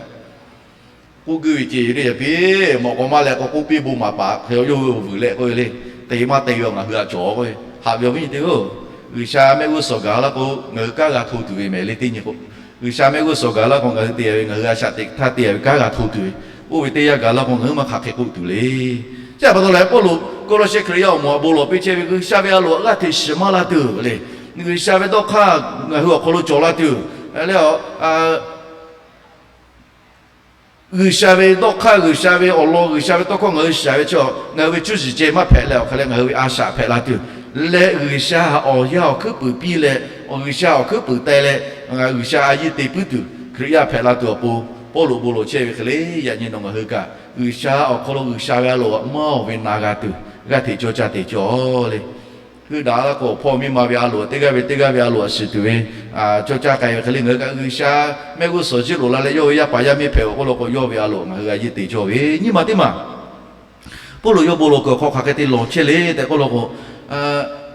K'oˆ guiˇ ve ce le yaꞈ piˇ, mawꞈ k'aw maˇ leh k'aw k'oˆ piˇ bon maˍ paˍ hk'e yawˇ hui vuiˬ leh k'oˆ ve le. Te maˇ te ve ngaˬ hui a cawˬ k'o, haꞈ ve awˬ viˉ nyi teˇ-oˬ, G'uiˬsha mehˆ g'uˇ suhˍ gaˬ laˇ k'o, ngaˬ hui kanˉ g'a hto tuˬ ve mehˍ le teˇ nyi k'o, G'uiˬsha mehˆ g'uˇ suhˍ gaˬ laˇ k'o, ngaˬ hui te ve ngaˬ hui a shaꞈ teꞈ htaˇ te ve kanˉ g'a hto tuˬ ve, oˇ ve teˇ yanˇ gaˬ laˇ k'o, ngaˬ hui maˇ hk'aˬ hk'e k'oˆ tuˬ le. Chi pa taw leh Pawˇluꞈ Kawˇlawˇsehˇ Hkriꞈ yaˇ awˬ moˍ a bon lawˬ piˇ chehˇ ve, G'uiˬsha ve a loˍ g'aˇ hteꞈ shiˍ maˇ la tuˬ le, G'uiˬsha ve dawˇ hk'aˇ ngaˬ hui awˬ hk'aw lo cawˬ la tuˬ le. G'uiˬsha ve dawˇ hk'aˇ, G'uiˬsha ve awˬ lawn, G'uiˬsha ve tawˇ hkawˇ ngaˬ hui shiˍ ve chi, ngaˬ hui ve cuˇ yiˍ ceh maˇ hpehꞈ leh awˬ hk'aˬ leh ngaˬ hui ve a shaꞈ hpehꞈ la tuˬ, leh G'uiˬsha awˬ yanˇ awˬ hkuiˉ puiˍ piˇ leh, G'uiˬsha awˬ hkuiˉ puiˍ teh leh, G'uiˬsha a yiˇ te puiˉ tuˬ Hkriꞈ yaˇ hpehꞈ la tuˬ awˬ pon, Pawˇluꞈ bon lawˬ chehˇ ve hk'e le. Yaꞈ nyi nawˬ ngaˬ hui kaꞈ G'uiˬsha awˬ hk'aw lo G'uiˬsha ve a loˍ maˇ oˬ ve na g'a tuˬ, g'aˇ hteꞈ cawˇ caˇ te cawˬ le. Heuˆ daꞈ laˇ k'o, awˬ hpawˇ miˇ ma ve a loˍ, teˇ g'aˇ ve teˇ g'aˇ ve a loˍ a shiˍ tuˬ ve cawˇ caˇ k'ai ve hk'e le, ngaˬ hui kaꞈ G'uiˬsha mehˆ g'uˇ suhˍ jiˇ loꞈ la leh yawˇ ve yaˇ paˍ yaˇ miˇ hpehꞈ awˬ hk'aw lo k'o, yawˇ ve a loˍ ngaˬ hui a yiˇ te cawˇ ve nyi ma teˇ maˬ Pawˇluꞈ yawˇ bon lawˬ kuiˬ awˬ hk'aw hk'aˬ hk'e te lawˬ chehˇ le tehꞈ k'oˆ law k'o,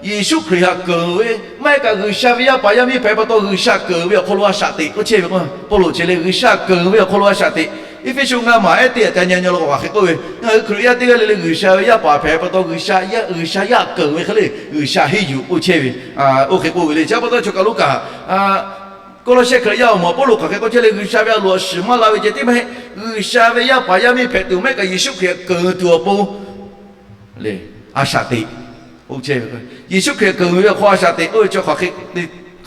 Yeˍsuˆ Hkriꞈ htaꞈ keunˍ ve maˇ heˆ kaꞈ G'uiˬsha ve yaˇ paˍ yaˇ miˇ hpehꞈ pa taw G'uiˬsha keunˍ ve awˬ hk'aw lo a shaꞈ teꞈ k'oˆ chehˇ ve k'o, Pawˇluꞈ chi le G'uiˬsha keunˍ ve awˬ hk'aw lo a shaꞈ teꞈ. Eˇfeˇsuꞈ ngaˇ maˬ ehˉ teˇ htaꞈ ca nyi nyi law k'o hk'aˬ hk'e k'oˆ ve, ngaˬ hui Hkriꞈ yaˇ teˇ g'aˇ le le G'uiˬsha ve yaˇ paˍ hpehꞈ pa taw G'uiˬsha yaˇ keunˍ ve hk'e le G'uiˬsha henˇ yuˬ k'oˆ chehˇ ve, oˇ hk'e k'oˆ ve le. Chi pa taw chaw kaˬ lo kaꞈ Kawˇlawˇsehˇ Hkriꞈ yaˇ awˬ moˍ Pawˇluꞈ hk'aˬ hk'e k'oˆ chehˇ le, G'uiˬsha ve a loˍ shiˍ maˇ la ve ceh tiˉ maˇ heˆ. G'uiˬsha ve yaˇ paˍ yaˇ miˇ hpehꞈ tuˬ maˇ heˆ kaꞈ Yeˍsuˆ Hkriꞈ keunˍ tuˬ awˬ pon le, a shaꞈ teꞈ k'oˆ chehˇ ve. Yeˍsuˆ Hkriꞈ keunˍ ve awˬ hk'aw a shaꞈ teꞈ k'oˆ ve chi hk'aˬ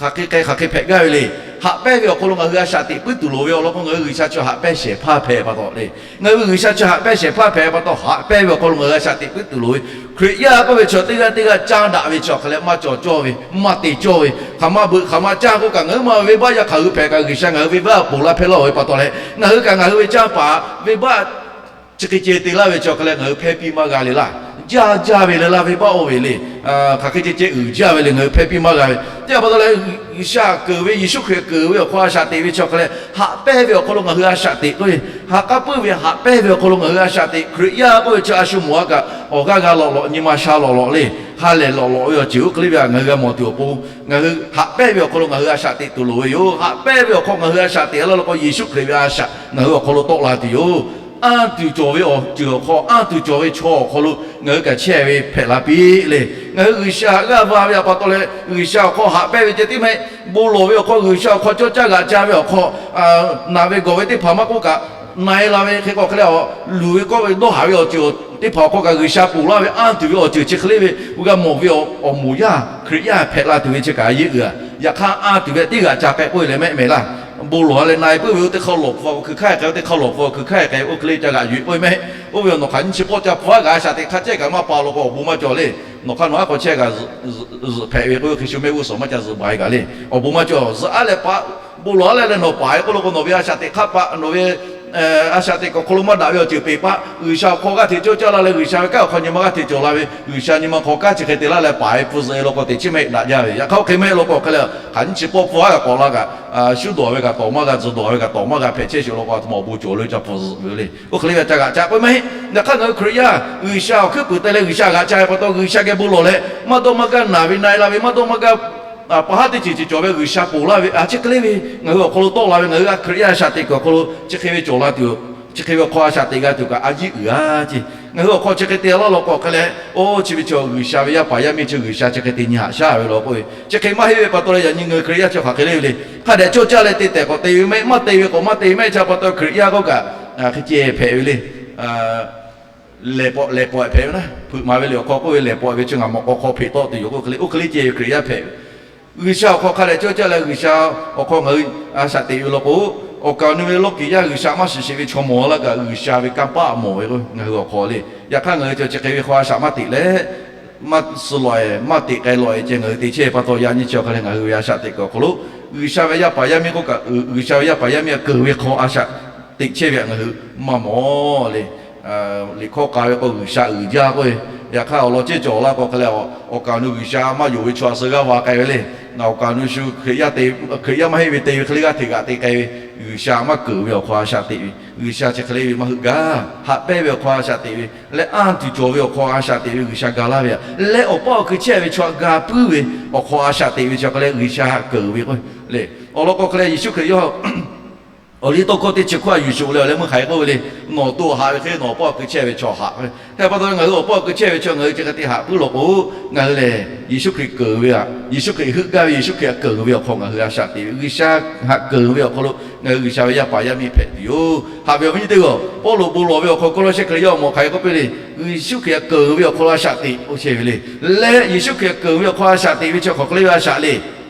hk'e k'ai hk'aˬ hk'e hpehꞈ gaˇ ve le. Haꞈ pehnˇ ve awˬ hk'aw lo ngaˬ hui a shaꞈ teꞈ puiˉ tuˬ loˍ ve awˬ lawn k'o, ngaˬ hui G'uiˬsha chi haꞈ pehnˇ shehˍ hpaˇ hpehꞈ pa taw le. Ngaˬ hui G'uiˬsha chi haꞈ pehnˇ shehˍ hpaˇ hpehꞈ pa taw, haꞈ pehnˇ ve awˬ hk'aw lo ngaˬ hui a shaꞈ teꞈ puiˉ tuˬ loˍ ve. Hkriꞈ yaˇ k'oˆ ve chaw teˇ g'aˇ teˇ g'aˇ caˇ daꞈ ve chi awˬ hk'aˬ leh maˇ cawˬ cawˇ ve, maˇ te cawˇ ve, hk'aˬ ma beuꞈ hk'aˬ ma caˇ k'oˆ kaꞈ ngaˬ hui maˇ ve venˇbaˆ yaˇ hk'aˬ hui hpehꞈ kaꞈ G'uiˬsha ngaˬ hui venˇbaˆ ponˬ laˇ hpehˇ laˇ ve pa taw leh, ngaˬ hui kaꞈ ngaˬ hui ve canˇ paˍ venˇbaˆ chi hk'e ceh te laˇ ve chi awˬ hk'aˬ leh ngaˬ hui hpehˇ piˇ maˇ g'a le laˇ. Jaˇ jaˇ ve le laˇ, venˇbaˆ oˇ ve le. Hk'aˬ hk'e ceh ceh uiˍ jaˇ ve le ngaˬ hui hpehˇ piˇ maˇ g'a ve. Teˇ hpaˍ pa taw leh, G'uiˬsha keunˍ ve, Yeˍsuˆ Hkriꞈ keunˍ ve awˬ hk'aw a shaꞈ teꞈ ve chi awˬ hk'aˬ leh, haꞈ pehnˇ ve awˬ hk'aw lo ngaˬ hui a shaꞈ teꞈ k'oˆ ve, ha k'aˉ puiˉ ve haꞈ pehnˇ ve awˬ hk'aw lo ngaˬ hui a shaꞈ teꞈ. Hkriꞈ yaˇ k'oˆ ve chi a shu mawˬ a kaꞈ awˬ g'aˇ g'a lawꞈ lawꞈ, nyi ma sha lawꞈ lawꞈ le, ha lehˬ lawꞈ lawꞈ ve awˬ ceuˬ oˇ hk'e le ve htaꞈ ngaˬ hui g'a mawˬ tuˬ awˬ pon, ngaˬ hui haꞈ pehnˇ ve awˬ hk'aw lo ngaˬ hui a shaꞈ teꞈ tuˬ loˍ ve yoˬ. Haꞈ pehnˇ ve awˬ hk'aw ngaˬ hui a shaꞈ teꞈ laˇ law k'o, Yeˍsuˆ Hkriꞈ ve a shaꞈ ngaˬ hui awˬ hk'aw lo tawˆ la tuˬ yoˬ. Anˇ tuˬ cawˬ ve awˬ ceuˬ awˬ hk'aw, anˇ tuˬ cawˬ ve chaw awˬ hk'aw lo ngaˬ hui kaꞈ chehˇ ve hpehꞈ la piˇ le. Ngaˬ hui G'uiˬsha htaꞈ g'aˇ va ve pa taw leh, G'uiˬsha awˬ hk'aw haꞈ pehnˇ ve ceh tiˉ maˇ heˆ. Bon lawˬ ve awˬ hk'aw, G'uiˬsha awˬ hk'aw cawˇ caˇ g'aꞈ ca ve awˬ hk'aw, naˬ ve gawˬ ve teˇ hpaˍ maˇ k'oˆ kaꞈ, na e la ve hk'e k'o hk'e leh, luˬ ve kawˆ ve dawˇ haˍ ve awˬ ceuˬ teˇ hpaˍ awˬ hk'aw kaꞈ G'uiˬsha ponˬ laˇ ve anˇ tuˬ ve awˬ ceuˬ chi hk'e le ve g'a mawˬ ve awˬ moˍ yaˇ Hkriꞈ yaˇ hpehꞈ la tuˬ ve chi kaꞈ yeˇ uiˍ a. Yaꞈ hk'aˇ, anˇ tuˬ ve teˇ g'aꞈ ca k'ai k'oˆ e leh mehˆ mehˍ laˇ. Bon lawˬ leh na e puiˉ ve oˇ teˇ hk'aˇ lawˬ hpu hkui hk'aˇ k'ai, oˇ teˇ hk'aˇ lawˬ hpu hkui hk'aˇ k'ai, oˇ hk'e le ca g'aꞈ yuˬ k'oˆ e mehˆ. Oˇ ve awˬ nawˬ hk'aˬ nyiˇ chi pawˆ ca hpu aˉ kaꞈ a shaꞈ teꞈ hk'a cehˇ kaꞈ maˇ pa law k'o, awˬ bon maˇ cawˬ le. Nawˬ hk'aˇ nawˬ aˉ hk'aw chehˇ kaꞈ zuhꞈ hpehꞈ ve k'oˆ ve hk'e shu mehˆ g'uˇ suhˍ maˇ ca zuhꞈ ba e kaꞈ le. Awˬ bon maˇ cawˬ. Zuhꞈ aˉ leh pa, bon lawˬ aˉ leh leh nawˬ paˍ e k'oˆ law k'o, nawˬ ve a shaꞈ teꞈ hk'aˇ paˆ, nawˬ ve a shaꞈ teꞈ kuiˬ awˬ hk'aw lo maˇ daꞈ ve awˬ ceuˬ peꞈ paˆ, G'uiˬsha awˬ hk'aw g'aˇ hteꞈ cawˇ caˇ la leh G'uiˬsha ve kanˉ awˬ hk'aw nyi ma g'aˇ hteꞈ cawˬ la ve, G'uiˬsha nyi ma hk'aw kanˉ chi hk'e te laˇ leh paˍ e hpu zuhꞈ e law k'o, teꞈ chiˉ mehˆ daꞈ jaˇ ve. Yaꞈ hk'aˇ oˇ hk'e mehˆ law k'o hk'e leh, hk'aˬ nyiˇ chi pawˆ hpu aˉ kaꞈ k'awꞈ la kaꞈ, shuˉ dawˬ ve kaꞈ tawˍ maˇ g'a, tzuhˬ dawˬ ve kaꞈ tawˍ maˇ g'a hpehꞈ chehˇ sheˍ law k'o, a htoꞈ ma awˬ bon cawˬ le ca hpu zuhꞈ ve le. Oˇ hk'e le ve ca g'aꞈ ca k'oˆ e maˇ heˆ. Yaꞈ hk'aˇ ngaˬ hui Hkriꞈ yaˇ G'uiˬsha awˬ hkuiˉ puiˍ teh leh G'uiˬsha g'aꞈ ca ve pa taw, G'uiˬsha geh bon lawˬ leh maˇ dawˇ maˇ gaˇ naˬ ve na e la ve maˇ dawˇ maˇ gaˇ, pa haˉ teˇ ceuˬ ceuˬ cawˬ ve G'uiˬsha ponˬ laˇ ve a chi hk'e le ve ngaˬ hui awˬ hk'aw lo tawˆ la ve, ngaˬ hui a Hkriꞈ yaˇ a shaꞈ teꞈ kuiˬ awˬ hk'aw lo chi hk'e ve cawˬ la tuˬ, chi hk'e ve awˬ hk'aw a shaꞈ teꞈ g'a tuˬ kaꞈ a yiˇ uiˍ a ce. Ngaˬ hui awˬ hk'aw chi hk'e te laˇ law k'o hk'e leh, oˇ chi ve chaw G'uiˬsha ve yaˇ paˍ yaˇ miˇ chi G'uiˬsha chi hk'e te nyi haꞈ shaˉ ve law k'oˆ ve, chi hk'e maˇ heˆ ve pa taw leh, yaꞈ nyi ngaˬ hui Hkriꞈ yaˇ chi hk'aˬ hk'e le ve le. Hk'a dehꞈ cawˇ caˇ leh te tehˬ k'awꞈ te ve mehˆ, maˇ te ve k'awꞈ maˇ te mehˆ. Chi pa taw Hkriꞈ yaˇ k'oˆ kaꞈ hk'e ceh hpehꞈ ve le. Lehˬ pawꞈ lehˬ pawꞈ hpehꞈ ve naˉ, hpeuꞈ maˍ ve liꞈ awˬ hk'aw k'oˆ ve, lehˬ pawꞈ ve chi ngaˬ mawꞈ k'aw hk'aw hpeꞈ tawˆ tuˬ yoˬ k'oˆ hk'e le. Oˇ hk'e le ceh ve Hkriꞈ yaˇ hpehꞈ ve, G'uiˬsha awˬ hk'aw hk'a dehꞈ cawˇ caˇ leh G'uiˬsha awˬ hk'aw ngaˬ hui a shaꞈ teꞈ ve law k'o, awˬ kaˍ awˬ nu ve lawˇ kiˍ yaˇ G'uiˬsha maˇ shiˍ sheˍ ve chaw mawˬ laˇ kaꞈ, G'uiˬsha ve kanˇ paˆ mawˬ ve k'o, ngaˬ hui awˬ hk'aw le. Yaꞈ hk'aˇ ngaˬ hui chi hk'e ve hk'aw a shaꞈ maˇ teꞈ leh, maˇ suh lawꞈ e, maˇ teꞈ k'ai lawꞈ e ceh ngaˬ hui te chehˇ ve pa taw, yaꞈ nyi chi awˬ hk'a leh ngaˬ hui ve a shaꞈ teꞈ kuiˬ awˬ hk'aw lo, G'uiˬsha ve yaˇ paˍ yaˇ miˇ k'oˆ kaꞈ, G'uiˬsha ve yaˇ paˍ yaˇ miˇ a keunˍ ve hk'aw a shaꞈ teꞈ chehˇ ve htaꞈ ngaˬ hui maˇ mawˬ le. Liꞈ hkawˇ k'a ve k'o, G'uiˬsha uiˍ jaˇ k'oˆ ve. Yaꞈ hk'aˇ awˬ lawn ceˇ cawˬ laˇ k'o hk'a leh, awˬ kaˍ awˬ nu G'uiˬsha maˇ yonˍ ve chaw a suh g'aˇ va k'ai ve le. Ngaˬ awˬ kaˍ awˬ nu shu Hkriꞈ yaˇ te, Hkriꞈ yaˇ maˇ heˆ ve te ve hk'e le g'aˇ hteꞈ g'aꞈ te k'ai ve, G'uiˬsha maˇ keunˍ ve awˬ hk'aw a shaꞈ teꞈ ve, G'uiˬsha chi hk'e le ve maˇ heuˆ gaˇ. Haꞈ pehnˇ ve awˬ hk'aw a shaꞈ teꞈ ve leh, anˇ tuˬ cawˬ ve awˬ hk'aw a shaꞈ teꞈ ve G'uiˬsha ga laˇ ve htaꞈ leh, awˬ paˇ awˬ hkui chehˇ ve chaw htaꞈ ga puiˉ ve awˬ hk'aw a shaꞈ teꞈ ve chi hk'e leh G'uiˬsha haꞈ keunˍ ve k'o le. Awˬ lawn k'o hk'a leh Yeˍsuˆ Hkriꞈ yawˇ Awˬ liˇ tawˇ hkawˇ teˇ chi hkawˇ a yuˬ shuˍ leh awˬ leh meuˇ hk'aˬ hk'e k'oˆ ve le, nawˬ to haꞈ haꞈ ve hk'e nawˬ awˬ paˆ awˬ keu chehˇ ve chaw haꞈ. Hk'e pa taw ngaˬ hui awˬ paˆ awˬ keu chehˇ ve chaw ngaˬ hui chi hk'e te haꞈ puiˉ law k'o, ngaˬ hui lehˬ Yeˍsuˆ Hkriꞈ keunˍ ve aꞈ, Yeˍsuˆ Hkriꞈ heuˆ gaˇ ve, Yeˍsuˆ Hkriꞈ aꞈ keunˍ ve awˬ hk'aw ngaˬ hui a shaꞈ teꞈ ve, G'uiˬsha haꞈ keunˍ ve awˬ hk'aw lo ngaˬ hui G'uiˬsha ve yaˇ paˍ yaˇ miˇ hpehꞈ tuˬ yoˬ. Haꞈ ve awˬ viˉ nyi teˇ g'aˇ, Pawˇluꞈ bon lawˬ ve awˬ hk'aw Kawˇlawˇsehˇ Hkriꞈ yaˇ awˬ moˍ hk'aˬ hk'e k'oˆ piˇ le, Yeˍsuˆ Hkriꞈ aꞈ keunˍ ve awˬ hk'aw lo a shaꞈ teꞈ k'oˆ chehˇ ve le. Leh Yeˍsuˆ Hkriꞈ aꞈ keunˍ ve awˬ hk'aw a shaꞈ teꞈ ve chi hk'aˬ hk'e le ve a shaꞈ le.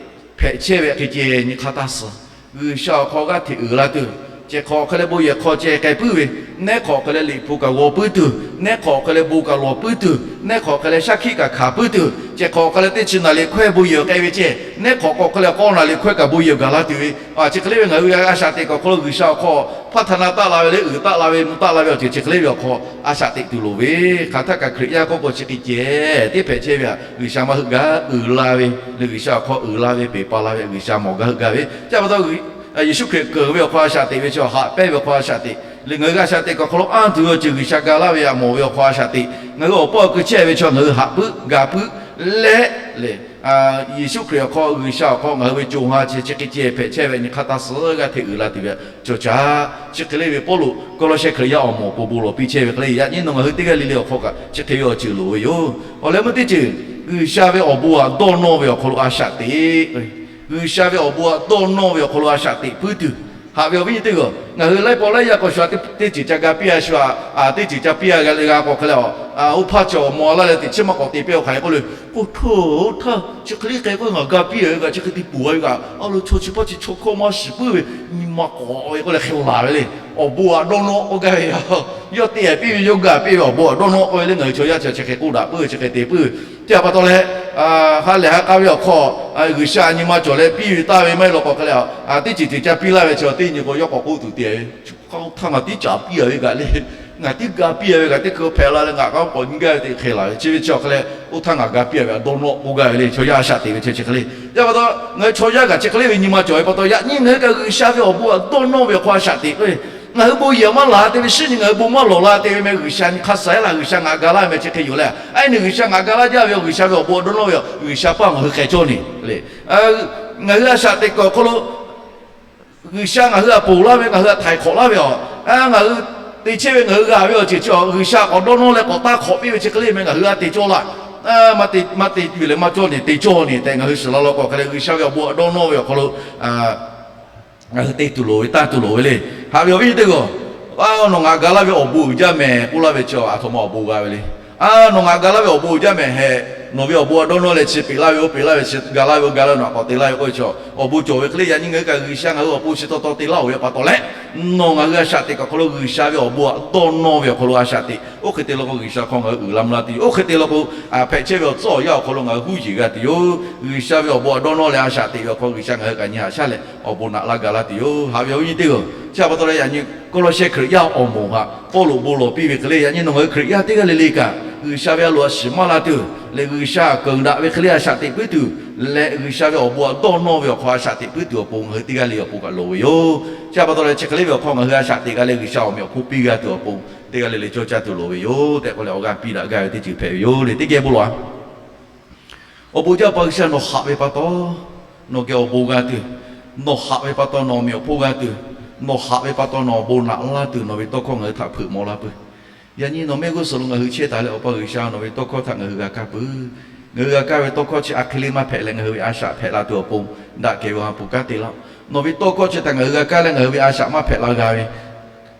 Hpehꞈ chehˇ ve hk'e ceh nyi hk'aˇ taˇ suh. G'uiˬsha awˬ hk'aw g'aˇ hteꞈ uiˍ la tuˬ, ceh hk'awꞈ hk'e leh bon yehˬ hk'aw ceh k'ai puiˉ ve, nehˉ hk'awꞈ hk'e leh liꞈ hpu kaꞈ g'aw puiˉ tuˬ, nehˉ hk'awꞈ hk'e leh bon kaꞈ lawˬ puiˉ tuˬ, nehˉ hk'awꞈ hk'e leh shaˉ hkiˆ kaꞈ hkanˍ puiˉ tuˬ, ceh hk'awꞈ hk'e leh teˇ chi naˍ liꞈ hkawehˇ bon yehˬ k'ai ve ceh, nehˉ hk'awꞈ k'awꞈ hk'e leh k'awˇ naˍ liꞈ hkawehˇ kaꞈ bon yehˬ gaˬ la tuˬ ve, chi hk'e le ve ngaˬ hui a shaꞈ teꞈ kaꞈ awˬ hk'aw lo G'uiˬsha awˬ hk'aw hpaˇ htaˇ na taˆ la ve le, uiˍ taˆ la ve, mvuh taˆ la ve awˬ ceuˬ chi hk'e le ve awˬ hk'aw a shaꞈ teꞈ tuˬ loˍ ve. Hk'aˬ htaˇ kaꞈ Hkriꞈ yaˇ k'oˆ k'o chi hk'e ceh teˇ hpehꞈ chehˇ ve aꞈ, G'uiˬsha maˇ heuˆ gaˇ, uiˍ la ve le, G'uiˬsha awˬ hk'aw uiˍ la ve, peˬ pa la ve G'uiˬsha mawˬ gaˇ heuˆ gaˇ ve. Chi pa taw Yeˍsuˆ Hkriꞈ keunˍ ve awˬ hk'aw a shaꞈ teꞈ ve chi, haꞈ pehnˇ ve awˬ hk'aw a shaꞈ teꞈ le, ngaˬ hui a shaꞈ teꞈ kaꞈ awˬ hk'aw lo anˇ tuˬ ve awˬ ceuˬ G'uiˬsha ga laˇ ve aꞈ mawˬ ve awˬ hk'aw a shaꞈ teꞈ, ngaˬ hui awˬ paˆ awˬ keu chehˇ ve chi ngaˬ hui haꞈ puiˉ ga puiˉ leh le, Yeˍsuˆ Hkriꞈ awˬ hk'aw, G'uiˬsha awˬ hk'aw ngaˬ hui ve co ha chi chi hk'e ceh hpehꞈ chehˇ ve nyi hk'aˇ taˇ suh g'aˇ hteꞈ uiˍ la tuˬ ve cawˬ caˇ. Chi hk'e le ve Pawˇluꞈ Kawˇlawˇsehˇ Hkriꞈ yaˇ awˬ moˍ awˬ pon bon lawˬ piˇ chehˇ ve hk'e le, yaꞈ nyi nawˬ ngaˬ hui teˇ g'aˇ le le awˬ hk'aw kaꞈ chi hk'e ve awˬ ceuˬ loˍ ve yoˬ. Awˬ leh meuˇ teˇ ceuˬ, G'uiˬsha ve awˬ bon aꞈ dawˇ nawˇ ve awˬ hk'aw lo a shaꞈ teꞈ G'uiˬsha ve awˬ bon aꞈ dawˇ nawˇ ve awˬ hk'aw lo a shaꞈ teꞈ puiˉ tuˬ, haꞈ ve awˬ viˉ nyi teˇ g'aˇ, ngaˬ hui laiˉ pawˆ laiˉ yaˇ k'awꞈ shuˍ a, teˇ ceuˬ ca ga piˇ a shu a, teˇ ceuˬ ca piˇ a g'a le g'a k'awꞈ hk'e leh, oˇ hpaˇ cawˬ mawˬ a laˇ leh teꞈ chiˉ maˇ k'awꞈ te piˇ-oˬ hk'aˬ hk'e k'oˆ le. K'o htoˇ, oˇ htaˇ chi hk'e le hk'e k'oˆ, ngaˬ ga piˇ a ve kaꞈ chi hk'e te peuˬ a ve kaꞈ, a lo chaw chi hpaˇ chi chaw hkawˇ maˇ shiˍ puiˉ ve, nyi ma k'awꞈ ve k'oˆ leh hk'e laˬ ve le. Awˬ bon aꞈ dawˇ nawˇ k'oˆ gaˇ ve yoˬ. Yawˇ te piˇ ve yawˇ ga piˇ ve awˬ bon aꞈ dawˇ nawˇ k'oˆ ve le, ngaˬ hui chaw yaˇ chi chi hk'e k'oˆ daꞈ puiˉ ve, chi hk'e te puiˉ ve. Chi htaꞈ pa taw leh, ha lehˬ ha k'aˇ ve awˬ hk'aw, G'uiˬsha nyi ma cawˬ leh piˇ ve taˇ ve maˇ heˆ law k'awꞈ hk'e leh, teˇ ceuˬ ceuˬ ca piˇ laˇ ve chi teˇ nyi k'o yawˇ k'awꞈ k'oˆ tuˬ te ve, oˇ htaˇ ngaˬ tiˉ caˍ piˇ a ve kaꞈ le, ngaˬ tiˉ ga piˇ a ve kaꞈ teˇ hkui hpehꞈ la leh ngaˬ k'aˉ k'awꞈ nyi gaˇ ve te hk'e laˬ ve. Chi ve chi awˬ hk'e leh, oˇ htaˇ ngaˬ ga piˇ a ve aꞈ dawˇ nawˇ k'oˆ gaˇ ve le. Chaw yaˇ a shaꞈ teꞈ ve chi chi hk'e le. Chi pa taw ngaˬ hui chaw yaˇ kaꞈ chi hk'e le ve nyi ma cawˬ ve pa taw, yaꞈ nyi ngaˬ hui kaꞈ G'uiˬsha ve awˬ bon aꞈ dawˇ nawˇ ve awˬ hk'aw a shaꞈ teꞈ k'o, ngaˬ hui bon yehˬ maˇ laˬ te ve, shiˉ nyi ngaˬ hui bon maˇ lawˬ la te ve meh, G'uiˬsha nyi hk'aˇ suh laˇ, G'uiˬsha ngaˬ ga laˇ ve meh chi hk'e yoˬ leh, a nyi G'uiˬsha ngaˬ ga laˇ jaˇ ve, G'uiˬsha ve awˬ bon aꞈ dawˇ nawˇ ve, G'uiˬsha paˇ ngaˬ hui hk'e cawˇ ne le. Ngaˬ hui a shaꞈ teꞈ kuiˬ awˬ hk'aw lo G'uiˬsha ngaˬ hui aꞈ ponˬ laˇ ve, ngaˬ hui aꞈ htaiˍ hk'awꞈ laˇ ve aˬ, ngaˬ hui te chehˇ ve ngaˬ hui g'a ve awˬ ceuˬ chi G'uiˬsha k'awꞈ dawˇ nawˇ leh k'awꞈ taˇ hk'awꞈ piˇ ve chi hk'e le meh, ngaˬ hui a te cawˇ laˇ. Maˇ te, maˇ te tuˬ leh maˇ cawˇ ne, te cawˇ ne tehꞈ ngaˬ hui shiˍ la law k'awꞈ hk'e leh, G'uiˬsha ve awˬ bon aꞈ dawˇ nawˇ ve awˬ hk'aw lo ngaˬ hui te tuˬ loˍ ve, tanˇ tuˬ loˍ ve le. Haꞈ ve awˬ viˉ nyi teˇ g'aˇ, nawˬ ngaˬ ga laˇ ve awˬ bon uiˍ jaˇ meh k'oˆ laˇ ve chi, aˬ htoꞈ ma awˬ bon g'a ve le. A, nawˬ ngaˬ ga laˇ ve awˬ bon uiˍ jaˇ meh hehꞈ, nawˬ ve awˬ bon aꞈ dawˇ nawˇ leh chi peꞈ laˇ ve, oˇ peꞈ laˇ ve chi ga laˇ ve, oˇ ga laˇ ve, nawˬ k'awꞈ te laˇ ve k'oˆ ve chi, awˬ bon cawˬ ve hk'e le. Yaꞈ nyi ngaˬ hui kaꞈ G'uiˬsha ngaˬ hui awˬ pon chi taw taw te laˇ-oˬ ve pa taw leh, nawˬ ngaˬ hui a shaꞈ teꞈ kuiˬ awˬ hk'aw lo G'uiˬsha ve awˬ bon aꞈ dawˇ nawˇ ve awˬ hk'aw lo a shaꞈ teꞈ, oˇ hk'e te law k'o G'uiˬsha hk'aw ngaˬ hui uiˍ la mvuh la tuˬ yoˬ. Oˇ hk'e te law k'o, hpehꞈ chehˇ ve awˬ tcuhˉ awˬ yanˇ awˬ hk'aw lo ngaˬ hui huˉ yeˬ g'a tuˬ yoˬ. G'uiˬsha ve awˬ bon aꞈ dawˇ nawˇ leh a shaꞈ teꞈ ve awˬ hk'aw G'uiˬsha ngaˬ hui kaꞈ nyi haꞈ shaˉ leh awˬ bon naꞈ laˇ ga laˇ tuˬ yoˬ. Haꞈ ve awˬ viˉ nyi teˇ g'aˇ, chi pa taw leh yaꞈ nyi Kawˇlawˇsehˇ Hkriꞈ yaˇ awˬ moˍ htaꞈ Pawˇluꞈ bon lawˬ piˇ ve hk'e le, yaꞈ nyi nawˬ ngaˬ hui Hkriꞈ yaˇ teˇ g'aˇ le le kaꞈ G'uiˬsha ve a loꞈ a shiˍ maˇ la tuˬ leh, G'uiˬsha keunˍ daꞈ ve hk'e le a shaꞈ teꞈ puiˉ tuˬ leh, G'uiˬsha ve awˬ bon aꞈ dawˇ nawˇ ve awˬ hk'aw a shaꞈ teꞈ puiˉ tuˬ awˬ pon ngaˬ hui teˇ g'aˇ le awˬ pon kaꞈ loˍ ve yoˬ. Chi pa taw leh chi hk'e le ve awˬ hk'aw ngaˬ hui a shaꞈ teꞈ g'a leh G'uiˬsha awˬ meꞈ awˬ hponˇ piˇ g'a tuˬ awˬ pon teˇ g'aˇ le le cawˇ caˇ tuˬ loˍ ve yoˬ tehꞈ k'oˆ leh awˬ g'aˇ piˇ daꞈ gaˇ ve teˇ ceuˬ hpehꞈ ve yoˬ le. Teˇ geh bon lawˬ-a. Awˬ bon jaˇ Awˬ pa G'uiˬsha, nawˬ haꞈ ve pa taw nawˬ geh awˬ bon g'a tuˬ, nawˬ haꞈ ve pa taw nawˬ awˬ meꞈ awˬ hponˇ g'a tuˬ, nawˬ haꞈ ve pa taw nawˬ awˬ bon naꞈ laˇ tuˬ, nawˬ ve tawˇ hkawˇ ngaˬ hui htaꞈ hpeuꞈ maw laˇ peuˬ. Yaꞈ nyi nawˬ mehˆ g'uˇ suhˍ lo ngaˬ hui chehˇ taˍ leh Awˬ pa G'uiˬsha, nawˬ ve tawˇ hkawˇ htaꞈ ngaˬ hui g'a kaˇ peuˬ. Ngaˬ hui g'a kaˇ ve tawˇ hkawˇ chi a hk'e le maˇ hpehꞈ leh ngaˬ hui ve a shaꞈ hpehꞈ la tuˬ awˬ pon daꞈ kehˬ ve awˬ ha hpu kanˉ te laˇ-oˆ. Nawˬ ve tawˇ hkawˇ chi htaꞈ ngaˬ hui g'a kaˇ leh ngaˬ hui ve a shaꞈ maˇ hpehꞈ la g'a ve,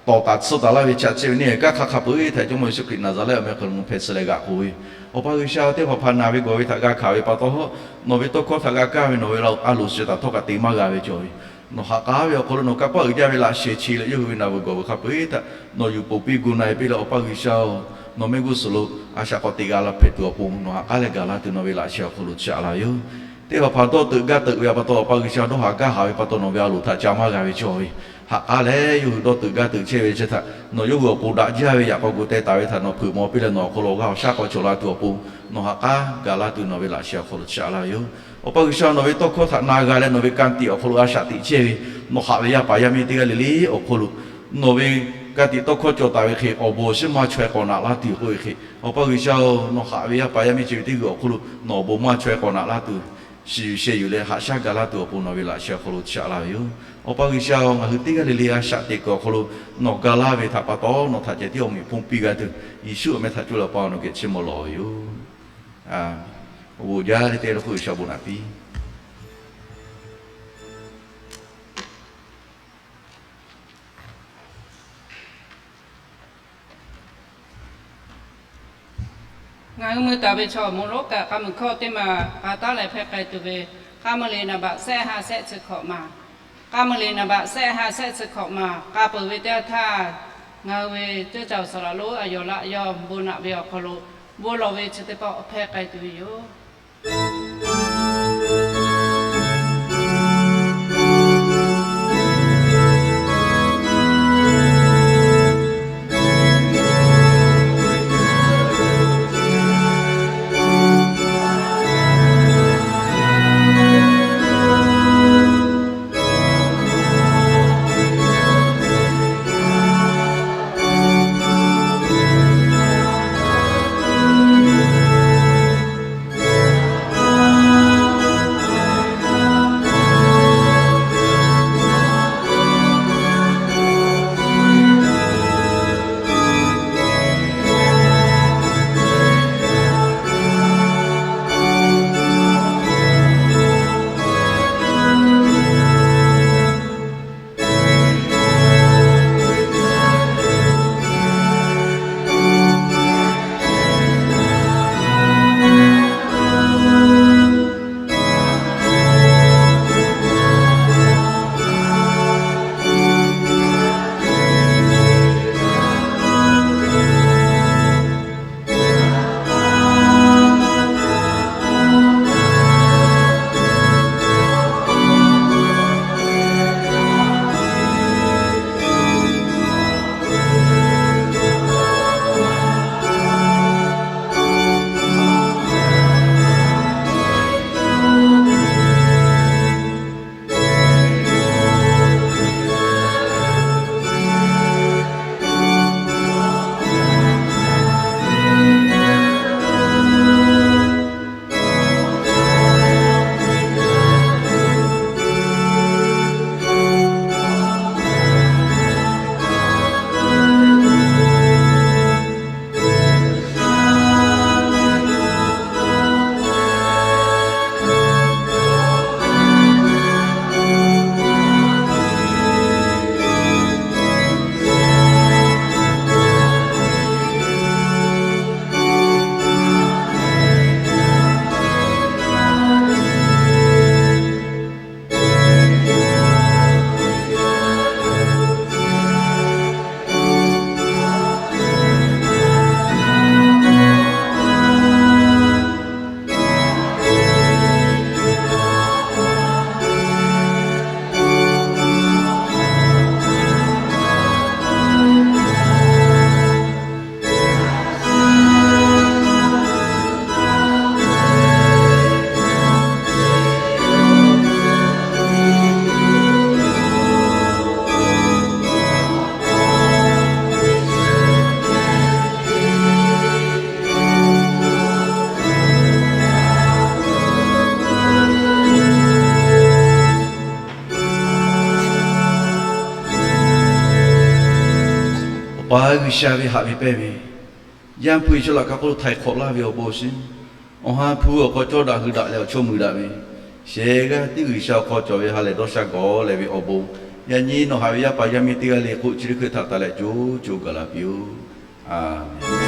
tawˍ taˍ tsuhˇ taˍ laˇ ve chaꞈ chehˇ ve neˇ haiˬ kanˉ hk'a hk'a peuˬ htaꞈ Jawˇmawˇ Yeˍsuˆ Hkriꞈ Naˍzaˍrehˆ awˬ meh hk'aw lo hpehꞈ suh leh g'aꞈ k'oˬ ve, Awˬ pa G'uiˬsha, teˇ hpaˍ hpaˍ naˬ ve gawˬ ve htaꞈ g'a hkanˍ ve pa taw, nawˬ ve tawˇ hkawˇ htaꞈ g'a kaˇ ve nawˬ ve a loˍ shiˍ taˍ htawˇ kaꞈ te maˇ g'a ve cawˬ ve, nawˬ ha k'aˉ ve awˬ hk'aw lo nawˬ kanˇ paˆ uiˍ jaˇ ve laꞈ sheh chi leh yawˇ hui ve naˬ veuˬ gawˬ veuˬ hk'a peuˬ htaꞈ nawˬ yuˬ ponˬ piˇ gu na-e piˇ leh, Awˬ pa G'uiˬsha-oˬ, nawˬ mehˆ g'uˇ suhˍ lo a shaꞈ k'awꞈ teꞈ g'a la hpehꞈ tuˬ awˬ pon nawˬ ha k'aˉ leh gaˬ laˇ tuˬ nawˬ ve laꞈ sheh awˬ hk'aw lo chaꞈ la ve yoˬ. Teˇ hpaˍ hpaˍ dawˇ teuꞈ gaˇ teuꞈ ve pa taw, Awˬ pa G'uiˬsha, dawˇ haˍ gaˇ haˍ ve pa taw nawˬ ve a loˍ htaꞈ ca maˇ g'a ve cawˬ ve, ha k'aˉ leh yawˇ hui dawˇ teuꞈ gaˇ teuꞈ chehˇ ve chi htaꞈ nawˬ yawˇ hui awˬ pon daꞈ jaˇ ve yaꞈ k'aw gu teh taˍ ve htaꞈ nawˬ hpeuꞈ maw piˇ leh nawˬ awˬ hk'aw lo awˬ g'aˇ awˬ shaˉ k'awꞈ cawˬ la tuˬ awˬ pon nawˬ ha k'aˉ gaˬ laˇ tuˬ nawˬ ve laꞈ sheh awˬ hk'aw lo chaꞈ la ve yoˬ. Awˬ pa G'uiˬsha, nawˬ ve tawˇ hkawˇ htaꞈ na g'a leh nawˬ ve ka tiꞈ awˬ hk'aw lo a shaꞈ teꞈ chehˇ ve nawˬ haꞈ ve yaˇ paˍ yaˇ miˇ teˇ g'aˇ le le awˬ hk'aw lo nawˬ ve ka tiꞈ tawˇ hkawˇ cawˬ taˍ ve hk'e awˬ bon awˬ shiˉ maˇ chaweh k'awꞈ naꞈ laˇ tuˬ k'oˆ ve hk'e, Awˬ pa G'uiˬsha-oˬ, nawˬ haꞈ ve yaˇ paˍ yaˇ miˇ chi ve teˇ g'uiˬ awˬ hk'aw lo nawˬ awˬ bon maˇ chaweh k'awꞈ naꞈ laˇ tuˬ shiˍ yuˬ sheh yuˬ leh haꞈ shaˉ ga laˇ tuˬ awˬ pon nawˬ ve laꞈ sheh awˬ hk'aw lo shaꞈ laˇ ve yoˬ. Awˬ pa G'uiˬsha-oˬ, ngaˬ hui teˇ g'aˇ le le a shaꞈ teꞈ kuiˬ awˬ hk'aw lo nawˬ ga laˇ ve htaꞈ pa taw, nawˬ htaꞈ ceh tiˉ awˬ meꞈ awˬ hponˇ piˇ g'a tuˬ, Yeˍsuˆ awˬ meh htaꞈ cuˇ leh Awˬ pa nawˬ geh chiˇ mvuh lawˬ ve yoˬ. Awˬ bon jaˇ leh te lo k'oˆ G'uiˬsha bon naꞈ piˇ. Ngaˬ hui mui taˍ ve chaw awˬ moˍ lonˉ kaꞈ k'a muiˬ hkawˇ teˇ maˬ k'a taˉ leh hpehˇ k'ai tuˬ ve, k'a muiˬ liꞈ naˍ baꞈ shehˆ ha shehˆ chi hkawꞈ maˬ, k'a muiˬ liꞈ naˍ baꞈ shehˆ ha shehˆ chi hkawꞈ maˬ k'a peuˬ ve teˇ yanˇ htaˇ, ngaˬ hui ve teˇ caoˬ saˍ laꞈ lonˉ a yoˬ laꞈ yaw bon naꞈ ve awˬ hk'aw lo bon lawˬ ve chi teˇ pawˆ hpehˇ k'ai tuˬ ve yoˬ. Awˬ pa G'uiˬsha ve haꞈ ve pehnˇ ve, yaˇ hpu e chaw laꞈ ka hk'oˆ lo htaiˍ hk'awꞈ laˇ ve awˬ bon awˬ shinˉ, awˬ ha hpu awˬ hk'aw cawˇ daꞈ hui daꞈ leh awˬ chawˇ mui daꞈ ve, shehˍ g'aˇ tiˉ G'uiˬsha awˬ hk'aw cawˬ ve ha lehˬ dawˇ sha gawˬ leh ve awˬ bon, yaꞈ nyi nawˬ haꞈ ve yaˇ paˍ yaˇ miˇ teˇ g'aˇ le k'o, chi teˇ hkui htaꞈ taˍ leh co co gaˬ la piˇ-oˆ. Aˬ